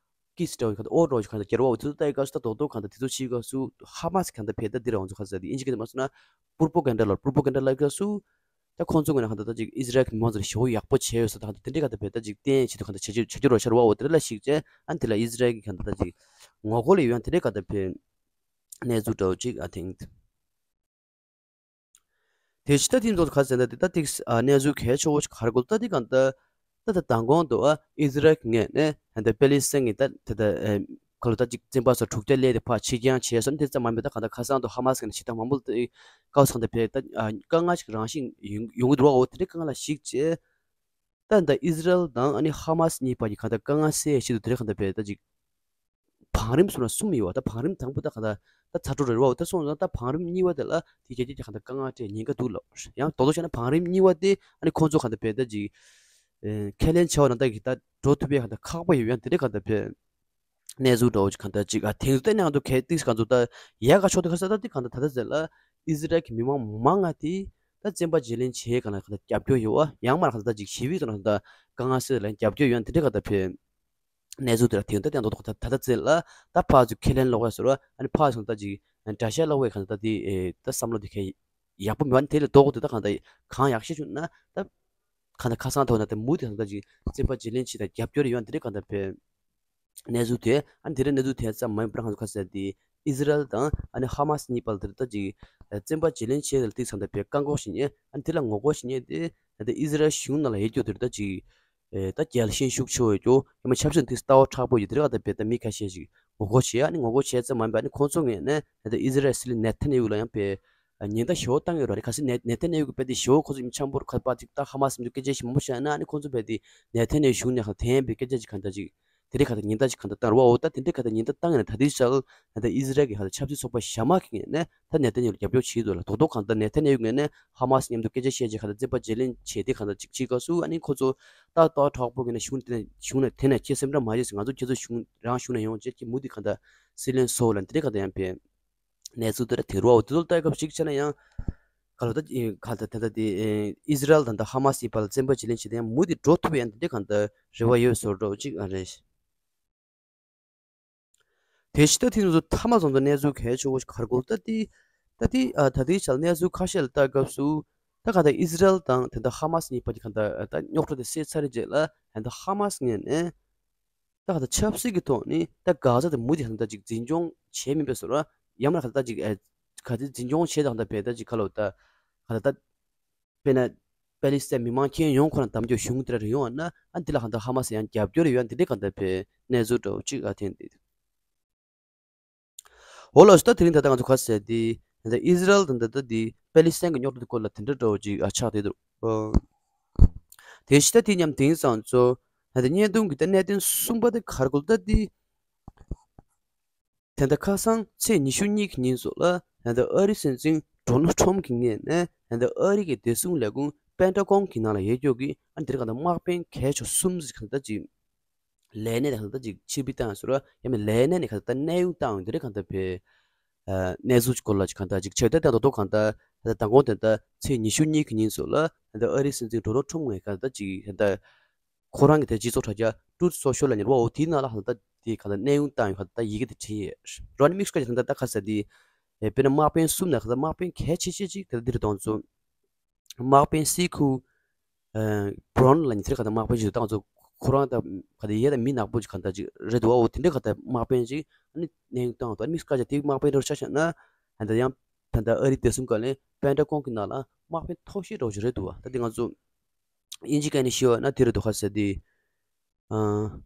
ཀིས་འདྲ་བོ་གང་ལྟར་ཨོ་འདྲ་བོ་ཞིག་གང་ལྟར་རྒྱལ་བ་འོ་དེ་ཚོ་ལྟ་ཡི་སྐབས་སུ་ད་རྡོག་རྡོག་གང་ལྟར་དེ་ཚོ་བྱེད་སྐབས་སུ་ཧ་མ་སི་གང་ལྟར་བས་ད་འདི་ར་ང་ཚོ་ག་ཟེར་ཏེ་ཨིན་ཇི་སྐད་དུ་མ་སོང་ན་པུར་པོ་གན་ཌ་ལ་པུར་པོ་གན་ཌ་ལ་སྐབས་སུ། ད་ཁོང་ཚོ་ངོས་ནས་གང་ལྟར་ད་ཅིག་ཨི་ཟི་རལ་གྱི་མི་མང་ཚོ་ལ་ཞེ་པོ་ཡག་པོ་བྱས་ཡོད་ཟེར་ད་གང་ལྟར་དེ་འདྲའི་གང་ལྟར་བས་ད་ཅིག་བསྟན་ཆེད་དུ་གང་ལྟར་བྱ་རྒྱུ་བྱ་རྒྱུ་རོ་ཤར་བ་འོ་དེ་འདྲ་ལ་ཞིག་བྱས་ཨ་ནི་དེ་ལ་ཨི་ཟི་རལ་གྱི་གང་ལྟར་ད་ཅིག་ངོ་རྒོལ་ཡོད་ཡང་དེ་འདྲའི་གང་ལྟར་བས་གནས་ཚུལ་འདྲ་བོ་ཅིག་ཨ་ཐེངས། དེ་ཕྱི་ད་དེ་ཚོ་ག་ཟེར་ན་དེ་ད་ཏིག་ཨ་གནས་ཚུལ་གལ་ཆེ་བོ་ཞིག་ག་རེ་གོ་ད་དེ་གང་ལྟར་ད་ད་མདང་དགོང་དུ་ཨ་ཨི་ཟི་རལ་གྱི་ངོས་ནས་ད་ད་པེ་ལི་སི་ཐན་གྱི་ད་ད་ད་ཨེ་ཁ་ལོ་ད་ཅིག་བཙན་པ་ཚོ་དྲུག་བརྒྱ་སླེབས་ཏེ་ཕར་ཕྱིར་འགྱངས་བྱས་སོང་དེ་ཙམ་མ་མེད་ད་གང་ལྟར་ཁ་སང་དུ་ཧ་མ་སི་ནས་བྱེད་སྟངས་མང་པོ་དེ་བཀག་སོང་ད་བས་ད་ཨ་དཀའ་ངལ་ཞིག་རང་བཞིན་ཡོང་ཡོང་གི་འདུག་བ། འོ་དེ་འདྲའི་དཀའ་ངལ་ལ་གཞིགས་བྱས་ད་ད་ཨི་ཟི་རལ་དང་ཨ་ནི་ཧ་མ་སི་གཉིས་བར་གྱི་གང་ལྟར་དཀའ་ངལ་སེལ་ཡས་ཆེད་དུ་དེ་འདྲའི་གང་ལྟར་བས་ད་ཅིག་བང་རིམ་སོང་ན་གསུམ་ཡོད་བ། ད་བང་རིམ་དང་པོ་ད་གང་ལྟར་ད་ཚ་དྲོད་རེད་བ། འོ་ད་སོང་ཙང་ད་བང་རིམ་གཉིས་པ་དེ་ལ་དེ་རྒྱ་སྐྱེད་ཀྱི་གང་ལྟར་དཀའ་ངལ་སྤྲད་ཉེན་ཁ་འདུག་ལབ། ཡང་རྡོག་རྡོག་བྱས་ན་བང་རིམ་གཉིས་པ་དེ་ཨ་ནི་ཁོང་ཚོ་གང་ལྟར་བས་ད་ཅིག་ཨེ་ཁས་ལེན་བྱ་བ་ནང་ལྟར་གྱི་ད་འགྲོ་ཐུབ་པའི་གང་ལྟར་ཁག་པོ་ཡོད། ཡང་དེ་འདྲའི་གང་ལྟར་བས་གནས་ཚུལ་འདྲ་བོ་ཅིག་གང་ལྟར་ཅིག་ཨ་ཐེངས་སུ་བལྟས་ན་ང་ཚོ་གལ་ཏིག་གང་ཚོ་ད་ཡག་ག་ཕྱོགས་དེ་ག་ས་ད་དེ་གང་ལྟར་ད་ལྟ་ཟེར་ལ་ཨི་ཟི་རལ་གྱི་མི་མང་མང་ང་དེ་ད་བཙན་པ་བརྗེ་ལེན་བྱེད་གང་ལ་གང་ལྟར་རྒྱབ་སྐྱོར་ཡོད་བ། ཡང་མ་གང་ལྟར་ད་ཅིག་ཞི་བའི་ཐོག་ནས་གང་ལྟར་དཀའ་ངལ་སེལ་ལ་རྒྱབ་སྐྱོར་ཡོད། དེ་འདྲའི་གང་ལྟར་བས་གནས་ཚུལ་དེ་ལ་ཐེངས་ད་དེ་ཡང་རྡོག་རྡོག་ད་ད་ལྟ་ཟེར་ལ་ད་ཕར་ཚུར་ཁས་ལེན་ལོག་ཡ་ཟེར་བ་ཨ་ནི་ཕར་ཚུར་ད་ཅིག་འགྲེལ་བཤད་ལོག་པའི་གང་ལྟར་ད་དེ་ཨེ་ད་བསམ་བློ་དེ་གས་ཡག་པོ་མེད་པ་ནི་དེ་ལས་ལྡོག་དེ་ད་གང་ལྟར་གང་ཡག་ཤོས་བྱུང་ན་ད། གང་ལྟར་ཁ་སང་ཐོག་ན་དེ་མུ་དེ་གང་ལྟར་ཅིག་བཙན་པ་བརྗེ་ལེན་བྱེད་དང་རྒྱབ་སྐྱོར་ཡོད་འདི་འདྲའི་གང་ལྟར་བས་གནས་ཚུལ་དེ་ཨ་འདི་འདྲའི་གནས་ཚུལ་དེ་ཙམ་མ་ཡིན་པར་ང་ཚོ་ཁ་གསལ་དེ་ཨི་ཟི་རལ་དང་ཨ་ནི་ཧ་མ་སི་གཉིས་བར་དེར་ད་ཅིག་བཙན་པ་བརྗེ་ལེན་བྱེད་ལ་ཏིག་ཙམ་དེ་བས་བཀག་འགོག་བྱེད་མཁན་ཨ་འདི་ལ་ངོ་རྒོལ་བྱེད་མཁན་དེ་ད་ལྟ་ཨི་ཟི་རལ་གཞུང་ནང་ལ་ཡོད་རྒྱུ་དེར་ད་ཅིག་ད་རྒྱལ་ཞེན་ཤུགས་ཆེ་བོ་ཡོད་རྒྱུ་ཡང་མ་ཆབ་སྲིད་དེ་ལྟ་བ་མཁྲེགས་པོ་ཡོད་དེ་རེད་ག་ད་བས་ད་མི་ཁ་ཤས་ཤིག་ངོ་རྒོལ་བྱེད་ཨ་ནི་ངོ་རྒོལ་བྱེད་ཙམ་མ་ཡིན་པར་ཨ་ནི་ཁོང་ཚོ་ངོས་ནས་ད་ལྟ་ཨི་ཟི་རལ་སྲིད་བློན་ནེ་ཐན་ཡ་ཧུ་ལ་ཡང་བས། ཉེན་བརྡ་ཞེ་པོ་བཏང་ཡོད་རེད། གལ་སྲིད་ནེ་ནེ་ཐན་ཡ་ཧུ་གི་དཔེ་དེ་ཞེ་པོ་ཁོ་ཚོ་ཡིན་འཆམ་པོར་ཁ་པར་ཅིག་ད་ཧ་མ་སི་འདུག་སྐད་ཆ་ཞིག་མང་པོ་བཤད་ན་ཨ་ནི་ཁོ་ཚོ་དཔེ་དེ་ནེ་ཐན་ཡ་ཧུ་གཞུང་ནས་ཁ་དན་པའི་སྐད་ཆ་ཅིག་ག་འདྲ་ཅིག་དེ་རིང་ཁ་ད་ཉེན་བརྡ་ཅིག་ག་འདྲ་བཏང་རེད་བ། འོ་ད་དེ་འདྲའི་ཁ་ད་ཉེན་བརྡ་བཏང་ཡོད་ན་ད་དེ་ཤག་ད་ཨི་ཟི་རལ་གྱི་ཁ་ད་ཆབ་སྲིད་ཚོགས་པ་གཞན་མ་གི་ངོས་ནས་ད་ནེ་ཐན་ཡ་ཧུ་ལ་རྒྱབ་སྐྱོར་བྱེད་འདུག་ལ། རྡོག་རྡོག་ག་ད་ནེ་ཐན་ཡ་ཧུ་ངོས་ནས་ཧ་མ་སི་མཉམ་དུ་སྐད་ཆ་བཤད་ཅིག་ག་ད་རྩོད་པ་བརྗེ་ལེན་བྱེད་དེ་ག་ད་ཅིག་བྱེད་སྐབས་སུ་ཨ་ནི་ཁོ་ཚོ་ད་ཏག་ཏག་དྲག་པོ་གི་ནས་གཞུང་དེ་ནས་གཞུང་ནས་དེ་ནས་ཁྱེད་སེམས་ཁྲལ་མ་བྱེད་ཟེར། ང་ཚོ་ཁྱེད་ཚོ་གཞུང་རང་གཞུང་ནས་ཡོང་བྱེད་ཀྱི་མུ་མཐུད་ག་ད་སྲིད་བློན་སོགས་ལ་འདི་འདྲའི་ག་ད་ཡང་ཕན། གནས་ཚུལ་དེ་འདྲ་དེ་རུ་བ། འོ་དེ་ཚོ་ལྟ་སྐབས་ཤིག་བྱས་ན་ཡང་ག་ལོ་ད་ག་ད་ད་ད་དེ་ཨི་ཟི་རལ་དང་ད་ཧ་མ་སི་བར་ལ་བཙན་པ་བརྗེ་ལེན་བྱེད་དེ་ཡང་མུ་མཐུད་འགྲོ་ཐུབ་ཡང་དེ་འདྲའི་གང་ལྟར་རེ་བ་ཡོད་བཟོ་འདྲ་ཅིག་ཨ་རེད། དེ་ཕྱི་ད་དེ་ཚོ་མཐའ་མ་ཚོ་ད་གནས་ཚུལ་གལ་ཆེ་བོ་ཞིག་ག་རེ་གོ་ད་དེ་ད་དེ་ཨ་ད་དེ་ཆ་ལ་གནས་ཚུལ་ཁ་ཤས་ལ་ལྟ་སྐབས་སུ་ད་ག་ད་ཨི་ཟི་རལ་དང་དེ་འདྲ་ཧ་མ་སི་གཉིས་བར་གྱི་གང་ལྟར་ད་རྙོག་དྲ་དེ་སེལ་ཚར་རྗེས་ལ་ད་ཧ་མ་སི་ངོས་ནས། ད་ག་ད་ཆབ་སྲིད་ཀྱི་ཐོག་ནས་ད་གྷ་ཛ་དེ་མུ་མཐུད་ད་ཅིག་འཛིན་སྐྱོང་བྱས་མིན་པའི་བཟོ་འདྲ། ཡང་མིན་ན་ག་ད་ཅིག་ཨ་ག་ཚོད་འཛིན་སྐྱོང་བྱས་ད་ག་ད་བས་ད་ཅིག་ག་ལོ་ད་ག་ད་ད་དཔེར་ན་པེ་ལི་སི་ཐན་མི་མང་ཁྱོན་ཡོངས་ཁོ་རང་གདམ་རྒྱུ་གཞུང་དེ་འདྲ་རེ་ཡོང་བ་ན་ཨ་འདི་ལ་ག་ད་ཧ་མ་སི་ཡང་རྒྱབ་སྐྱོར་ཡོད་འདི་འདྲའི་ག་ད་བས་གནས་ཚུལ་འདྲ་བོ་ཅིག་ཨ་ཐེན་འདི། འོ་ལགས་སོ། ད་དེ་རིང་ད་ལྟ་ང་ཚོ་ག་ཟེར་དེ་ད་ཨི་ཟི་རལ་དང་ད་ལྟ་དེ་པེ་ལི་སི་ཐན་གྱི་རྙོག་དྲ་དེ་སྐོར་ལ་དེ་འདྲ་འདྲ་བོ་ཅིག་ཨ་ཆགས་བསྡད་འདུག་དེ་ཕྱི་ད་དེ་མཉམ་དེང་སང་ཚོ་ད་ལྟ་བརྙན་ཐུང་གི་ད་གནད་དོན་གསུམ་པ་དེ་ག་རེ་གོ་ད་དེ་ད་ལྟ་ཁ་སང་ཚེས་ཉི་ཤུ་གཉིས་ཀྱི་ཉིན་སོགས་ལ་ད་ལྟ་ཨ་རི་སྲིད་འཛིན་ཌོ་ནལ་ཊམ་གྱི་ངོས་ནས་ད་ལྟ་ཨ་རི་གི་བདེ་སྲུང་ལས་ཁུངས་པེན་ཊ་གོན་གྱི་ནང་ལ་ཡོད་རྒྱུ་གི་ཨ་འདིར་ག་ད་དམག་དཔོན་གལ་ཆེ་གསུམ་ཞིག་ག་ད་ཅིག་ལས་གནས་དང་ད་ཅིག་ཕྱིར་འབུད་བཏང་ཟེར་བ་ཡང་མིན་ལས་གནས་ནས་ག་ད་གནས་དབྱུང་བཏང་ཡོང་དེ་རེད། གང་ལྟར་བས་ཨ་གནས་ཚུལ་སྐོར་ལ་ཅིག་གང་ལྟར་ཅིག་ཆེ་ད་ལྟ་རྡོག་རྡོག་གང་ལྟར་ད་ལྟ་མདང་དགོང་དེ་ལྟར་ཚེས་ཉི་ཤུ་གཉིས་ཀྱི་ཉིན་སོགས་ལ་ད་ལྟ་ཨ་རིའི་སྲིད་འཛིན་ཌོ་ནལ་ཊམ་ངོས་གང་ལྟར་ཅིག་གང་ལྟར་ཁོ་རང་གི་དེ་སྤྱི་ཚོགས་དྲ་རྒྱ་ཊུ་རུ་སོ་ཤལ་ལ་ཉར་བ་འོ་དེའི་ནང་ལ་གང་ལྟར་དེ་གང་ལྟར་གནས་དབྱུང་བཏང་ཡོད་གང་ལྟར་ཡི་གེ་དེ་བྲིས་ཡོད། རོ་ནི་མིག་སི་ཀ་ཅིག་གང་ལྟར་ད་ག་ས་དེ་དཔེར་ན་དམག་དཔོན་གསུམ་ནས་གང་ལྟར་དམག་དཔོན་གལ་ཆེ་ཤོས་ཅིག་དེ་ལྟར་འདིར་གཏོང་ཚུལ། དམག་དཔོན་སི་ཁུ་ཨ་བྷ་རོན་ལབ་མཁན་དེ་རིང་ག་ད་དམག་དཔོན་ཞིག་འདུག་ད་ང་ཚོ་ཁོ་རང་ད་ག་ད་ཡས་ད་མི་ནག་པོ་ཅིག་ག་ད་ཅིག་རེད་འདུག་བ། འོ་དེ་འདྲའི་ག་ད་དམག་དཔོན་ཅིག་ཨ་ནི་གནས་དབྱུང་བཏང་འདུག་ཨ་ནི་མིག་སི་ཀ་ཅིག་དེ་དམག་དཔོན་འདྲ་བོ་ཆ་བཞག་ན་ད་ད་ཡང་ད་ད་ཨ་རི་བདེ་སྲུང་སྒང་ལ་པེན་ཊ་གོན་གྱི་ནང་ལ་དམག་དཔོན་མཐོ་ཤོས་འདྲ་བོ་ཅིག་རེད་འདུག་བ། ད་དེ་ང་ཚོ་དབྱིན་ཇི་སྐད་ནས་ཞུས་པ་ན་དེ་རེད་འདུག་ག་ཟེར་དེ་ཨ།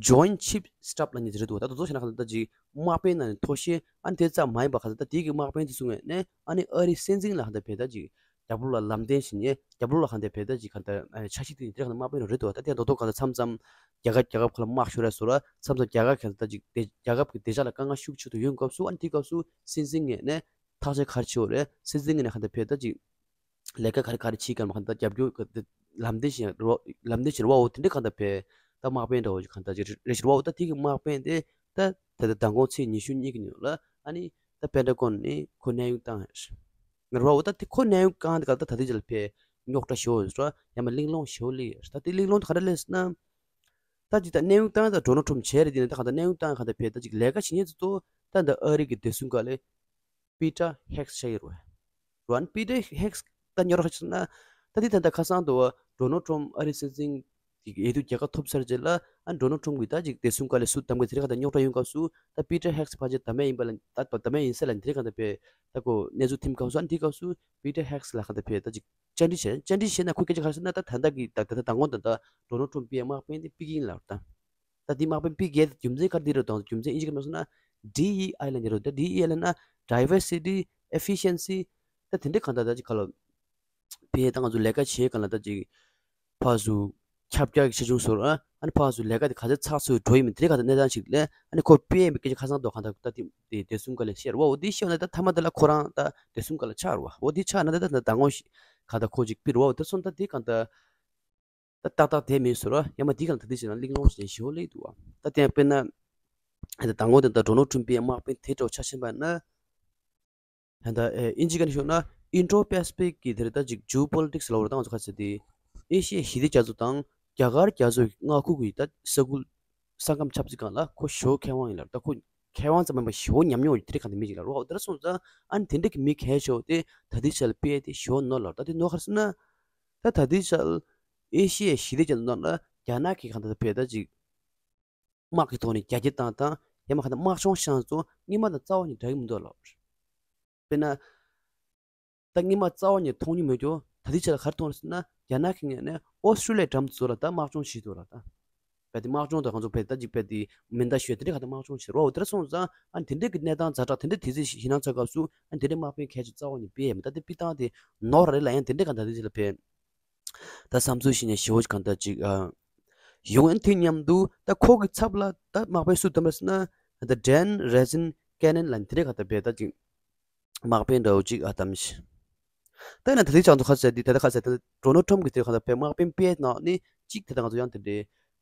Joint Chief Staff ལབ་མཁན་ཅིག་རེད་འདུག་ད་དུང་ཚོ་བྱས་ན་གང་ལྟར་ཅིག་དམག་དཔོན་ནང་ནས་མཐོ་ཤོས་ཨ་ནི་དེ་ཙམ་མ་ཡིན་པ་གང་ལྟར་ད་དེ་གི་དམག་དཔོན་དེ་ཚོའི་ངོས་ནས་ཨ་ནི་ཨ་རིའི་སྲིད་འཛིན་ལ་གང་ལྟར་བས་ད་ཅིག་རྒྱབ་ལོགས་ལ་ལམ་སྟོན་བྱེད་མཁན་རྒྱབ་ལོགས་ལ་གང་ལྟར་བས་ད་ཅིག་གང་ལྟར་ཨ་ནི་འཆར་གཞི་དེ་དེ་གང་ལྟར་དམག་དཔོན་རེད་འདུག་ད་དེ་ཡང་རྡོག་རྡོག་གང་ལྟར་མཚམས་མཚམས་རྒྱ་གར་རྒྱལ་ཁབ་ཁག་ལ་དམག་ཤོར་རེད་བཟོ་ར་མཚམས་མཚམས་རྒྱ་གར་གང་ལྟར་ད་ཅིག་དེ་རྒྱལ་ཁབ་ཀྱི་བདེ་འཇགས་ལ་དཀའ་ངལ་ཤུགས་ཆེ་དུ་ཡོང་སྐབས་སུ་ཨ་ནི་དེ་སྐབས་སུ་སྲིད་འཛིན་ངོས་ནས་ཐག་གཅོད་ག་རེ་བྱེད་དགོས་རེད། སྲིད་འཛིན་ངོས་ནས་གང་ལྟར་བས་ད་ཅིག་ལས་ཀ་ག་རེ་ག་རེ་བྱེད་དགོས་མ་གང་ལྟར་རྒྱབ་སྐྱོར་ག་ལམ་སྟོན་བྱེད་རོགས་ལམ་སྟོན་བྱེད་རོགས་འོ་དེ་འདྲ་གང་ལྟར་བས་ད་དམག་དཔོན་འདྲ་བོ་ཞིག་གང་ལྟར་ཅིག་རེ་ཞིག་རོགས་འོ་ད་དེ་གི་དམག་དཔོན་དེ་ད་ད་ལྟ་མདང་དགོང་ཚེས་ཉི་ཤུ་གཉིས་ཀྱི་ཉིན་ལ་ཨ་ནི་ད་པེན་ཊ་གོན་ནས་ཁོ་གནས་དབྱུང་བཏང་ཡོད་རེད། ང་རོགས་འོ་ད་དེ་ཁོ་གནས་དབྱུང་བཏང་དེ་ག་ད་ད་ལྟའི་ཆར་བས་རྙོག་དྲ་ཞེ་པོ་ཡོད་རེད། ཡང་མ་གླེང་སློང་ཞེ་པོ་སླེབས་ཡོད་རེད། ད་དེ་གླེང་སློང་དེ་ག་འདྲ་སླེབས་ཟེར་ན། ད་ཅིག་ད་གནས་དབྱུང་བཏང་ད་ཌོ་ནལ་ཊམ་བྱས་རེད། དེ་ནས་ད་གང་ལྟར་གནས་དབྱུང་བཏང་གང་ལྟར་བས་ད་ཅིག་ལས་ཀ་བྱེད་མཁན་ཚོ་ད་ད་ཨ་རི་གི་བདེ་སྲུང་སྒང་ལ་པི་ཊར་ཧེག་སི་ཆགས་ཡོད་རེད། རོན་པི་ཊར་ཧེག་སི་ད་ཉོ་ར་ཁ་ཆགས་ན་ད་དེ་ད་ད་ཁ་སང་དུ་ཌོ་ནལ་ཊམ་ཨ་རི་སྲིད་འཛིན་གྱི་འོས་བསྡུ་རྒྱལ་ཁ་ཐོབ་ཚར་རྗེས་ལ་ཨ་ཌོ་ནལ་ཊམ་གྱི་ད་ཅིག་བདེ་སྲུང་སྒང་ལ་སུ་གདམ་ག་དེ་རིང་ག་ད་རྙོག་དྲ་ཡོང་སྐབས་སུ་ད་པི་ཊར་ཧེག་སི་ཕལ་ཆེར་བདམས་ཡས་ཡིན་པ་ལ་ད་བདམས་ཡས་ཡིན་ས་ལ་དེ་རིང་ག་ད་བས་ད་ཁོ་གནས་ཚུལ་ཐིམ་སྐབས་སུ་ཨ་དེ་སྐབས་སུ་པི་ཊར་ཧེག་སི་ལ་ག་ད་བས་ད་ཅིག་བཅར་འདྲི་བྱས། བཅར་འདྲི་བྱས་ན་ཁོས་སྐད་ཆ་ག་རེ་ཟེར་ན་ད་ད་ལྟ་གི་ད་ད་ད་མདང་དགོང་ད་ད་ཌོ་ནལ་ཊམ་པས་དམག་དཔོན་དེ་ཕུད་ཀྱི་ཡིན་ལབ་ད། ད་འདི་དམག་དཔོན་ཕུད་ཀྱི་རྒྱུ་མཚན་ག་རེ་འདི་རེད་དང་རྒྱུ་མཚན་ཨིན་ཇི་སྐད་མ་སོང་ན་ཌི་ཨི་ཨའི་ལབ་ནི་རེད། ད་ཌི་ཨི་ཨའི་ལབ་ན་ཌའི་ཝར་སི་ཊི་ཨེ་ཕི་ཤན་སི་ད་དེ་འདྲའི་གང་ལྟར་ད་ཅིག་ག་ལ་པས་ད་ང་ཚོ་ལས་ཀ་བྱེད་གང་ལ་ད་ཅིག་ཕར་ཚུར་ཁྱབ་རྒྱ་གི་ཆེ་ཆུང་བཟོ་ར་ཨ་ནི་ཕར་ཚུར་ལས་ཀ་དེ་ག་ཚོད་ཚགས་ཚུད་འགྲོ་ཡིན་མིན་དེ་ག་ད་གནས་སྟངས་ཤིག་ལས་ཨ་ནི་ཁོ་པས་ཡིན་པའི་སྐད་ཆ་ཁ་སང་ཐོག་གང་ལྟར་ད་དེ་དེ་བདེ་སྲུང་སྒང་ལ་བཤད་ར་བ། འོ་དེ་བཤད་ན་ད་མཐའ་མ་དེ་ལ་ཁོ་རང་ད་བདེ་སྲུང་སྒང་ལ་ཆགས་ར་བ། འོ་དེ་ཆགས་ན་ད་ད་ད་ངོ་ཤེས་ག་ད་ཁོ་ཅིག་པི་ར་བ། འོ་དེ་སོང་ད་དེ་གང་ལྟར་ད་ཏག་ཏག་དེ་མིན་ཟེར་རོ། ཡང་མ་འདི་གང་ད་འདི་བྱས་ན་གླེང་སློང་བྱས་ཞེ་པོ་སླེབས་འདུག་བ། ད་དེ་ཡང་དཔེར་ན་ད་མདང་དགོང་དེ་ད་ཌོ་ནལ་ཊམ་པས་དམག་དཔོན་དེ་འདྲ་བོ་ཆ་བཞག་པ་ན་ད་ཨིན་ཇི་སྐད་ནས་ཞུས་ན་ཨིན་ཌོ་པེ་སི་ཕིག་གི་དེར་ད་ཅིག་ཇིའོ་པོ་ལི་ཊིག་སི་ལབ་པ་རེད། ད་ང་ཚོ་ག་ཚོད་དེ་ཨེ་ཤི་ཡའི་ཞི་བདེ་རྒྱ་མཚོ་དང་རྒྱ་གར་རྒྱ་མཚོའི་མངའ་ཁུལ་གྱི་ད་ས་ཁུལ་ས་ཁམས་ཆབ་སྲིད་སྒང་ལ་ཁོ་ཞེ་པོ་མཁས་དབང་ཡིན་ལབ། ད་ཁོ་མཁས་དབང་ཙམ་མིན་པར་ཞེ་པོ་ཉམས་མྱོང་ཡོད་དེ་འདྲ་གང་ལྟར་མི་ཅིག་ལབ་རོ། འོ་དེ་འདྲ་སོང་ཙང་ཨ་ནི་དེ་འདྲ་གི་མི་གལ་ཆེ་བོ་དེ་ད་ལྟའི་ཆར་ལ་པེ་ཨེ་དེ་ཞེ་པོ་ནོར་ལབ། ད་དེ་ནོར་ག་རེ་ཟེར་ན། ད་ད་ལྟའི་ཆར་ཨེ་ཤི་ཡའི་ཞི་བདེ་རྒྱ་མཚོ་ནང་ལ་རྒྱ་ནག་གིས་གང་ལྟར་བས་ད་ཅིག་དམག་གི་ཐོག་ནས་རྒྱ་སྐྱེད་བཏང་དང་ཡང་མ་གང་ལྟར་དམག་སྦྱོང་བྱས་ཙང་སྔོན་མ་དང་རྩ་བ་ནས་འདྲ་གི་མི་འདུག་ལབ། དཔེར་ན། ད་སྔོན་མ་རྩ་བ་ནས་མཐོང་མྱོང་མེད་རྒྱུ་ད་ལྟའི་ཆར་ལ་ག་རེ་མཐོང་ཟེར་ན་རྒྱ་ནག་གི་ངོས་ནས་ཨོ་སི་ཀྲོ་ལི་ཡའི་འགྲམ་དུ་ཚུར་ལ་ད་དམག་སྦྱོང་བྱེད་འདུག་ལ་ད། བས་དེ་དམག་སྦྱོང་དང་གང་ཚོ་བས་ད་ཅིག་བས་དེ་མེ་མདའ་ཞུས་དེ་འདྲའི་ག་ད་དམག་སྦྱོང་བྱེད་རོགས་དེར་སོང་ཙང་ཨ་དེ་འདྲའི་གི་གནས་སྟངས་ཛ་དྲག་དེ་འདྲའི་དུས་ཚོད་ཞིག་ཡིན་ན་ཚ་སྐབས་སུ་ཨ་དེ་འདྲའི་དམག་དཔོན་གལ་ཆེ་རྩ་བ་ནས་སྤེལ་ཡ་མེད། ད་དེ་སྤི་ཐང་དེ་ནོར་རེད་ལ་ཡང་དེ་འདྲའི་ག་ད་དུས་ཚོད་ལ་བས་ད་བསམ་ཚུལ་ཞིག་ནས་ཞེ་བོ་ཞིག་གང་ལྟར་ཅིག་ཨ། ཡོང་ཡན་དེ་མཉམ་དུ་ད་ཁོ་གི་ཚབ་ལ་ད་དམག་དཔོན་སུ་བདམས་རེད་ཟེར་ན་ད་ཌན་རེ་ཟིན་ཀེ་ནན་ལ་དེ་འདྲའི་ག་ད་བས་ད་ཅིག་དམག་དཔོན་འདྲ་བོ་ཅིག་ཨ་བདམས་ཤིང་། ད་ཡིན་ན་ད་ལྟའི་ཆ་ཚང་ཁ་ཟེར་དུས་ད་ལྟ་ཁ་ཟེར་ད་ཌོ་ནལ་ཊམ་གི་དེ་ག་ད་བས་དམག་དཔོན་སྤེལ་ནང་ནས་ཅིག་ད་ལྟ་ང་ཚོ་ཡང་དེ་འདྲའི་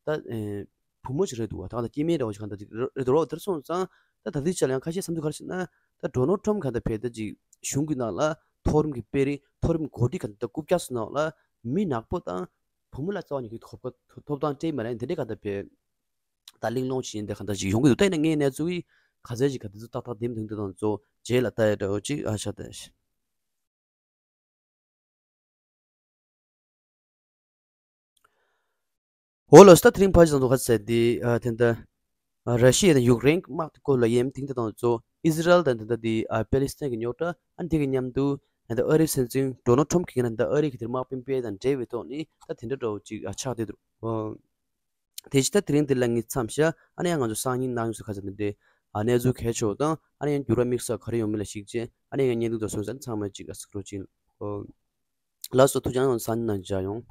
ད་བུ་མོ་ཞིག་རེད་འདུག་བ། ད་ག་ད་སྐྱེ་དམན་འདྲ་བོ་ཞིག་ག་ད་ཅིག་རེད་འདུག་རོགས་དེར་སོང་ཙང་ད་ད་ལྟའི་ཆ་ལ་ཡང་ཁ་ཤས་བསམ་ཚུལ་ག་རེ་ཟེར་ན་ད་ཌོ་ནལ་ཊམ་ག་ད་བས་ད་ཅིག་གཞུང་གི་ནང་ལ་མཐོ་རིམ་གྱི་དཔོན་རིགས་མཐོ་རིམ་འགོ་ཁྲིད་ག་ད་རྐུབ་བཀྱག་སོ་ནང་ལ་མི་ནག་པོ་དང་བུ་མོ་ལ་རྩ་བ་ཉིད་ཀྱི་ཐོབ་ཐོབ་ཐང་སྤྲད་མ་རེད། དེ་འདྲའི་ག་ད་བས་ད་གླེང་སློང་བྱེད་ཡིན་དེ་ག་འདྲ་ཞིག་ཡོང་གི་འདུག་ད་ཡིན་ན་ངའི་གནས་ཚུལ་གྱི་ག་ཚད་ཅིག་ག་དེ་ཚོ་ཏག་ཏག་འདེམས་ཐོན་འདུག་དང་ཚོ་རྗེས་ལ་ལྟ་ཡ་འདྲ་བོ་ཅིག་ཨ་ཤ་ད་ཤ། འོ་ལོ་ས་ད་དེ་རིང་ཕ་ཞིག་དང་དུ་ཁ་ཟེར་དེ་ཨ་དེ་འདྲ་ཨ་ར་ཤི་ཡ་དང་ཡུཀ་རེན་དམག་དེ་སྐོར་ལ་ཡིན་དེ་འདྲ་དང་ཚོ་ཨི་ཟི་རལ་དང་དེ་འདྲ་དེ་ཨ་པེ་ལི་སི་ཐན་གྱི་རྙོག་དྲ་ཨ་དེ་གི་མཉམ་དུ་ཨ་ད་ཨ་རིའི་སྲིད་འཛིན་ཌོ་ནལ་ཊམ་གྱིས་ང་ད་ཨ་རི་གི་དེར་དམག་དཔོན་སྤེལ་དང་འབྲེལ་བའི་ཐོག་ནས་ད་དེ་འདྲ་འདྲ་བོ་ཅིག་ཨ་ཆགས་བསྡད་འདུག་དེ་ཕྱི་ད་དེ་རིང་འདི་ལ་ངས་མཚམས་བཞག་ཨ་ནི་ཡང་ང་ཚོ་སང་ཉིན་གནངས་ཉིན་སུ་ཁ་ཚ་འདི་འདྲའི་ཨ་གནས་ཚུལ་གལ་ཆེ་བ་དང་ཨ་ནི་ཡང་འགྱུར་བ་དམིགས་བསལ་ག་རེ་ཡོང་མིན་ལ་གཞིགས་བྱས་ཨ་ནི་ཡང་བརྙན་ཐུང་དང་སོང་ཙང་ཚང་མ་གཅིག་ཨ་གཟིགས་རོགས་གྱིས། ལགས་སོ། ཐུགས་རྗེ་གནང་། སང་ཉིན་ནང་མཇལ་ཡོང་།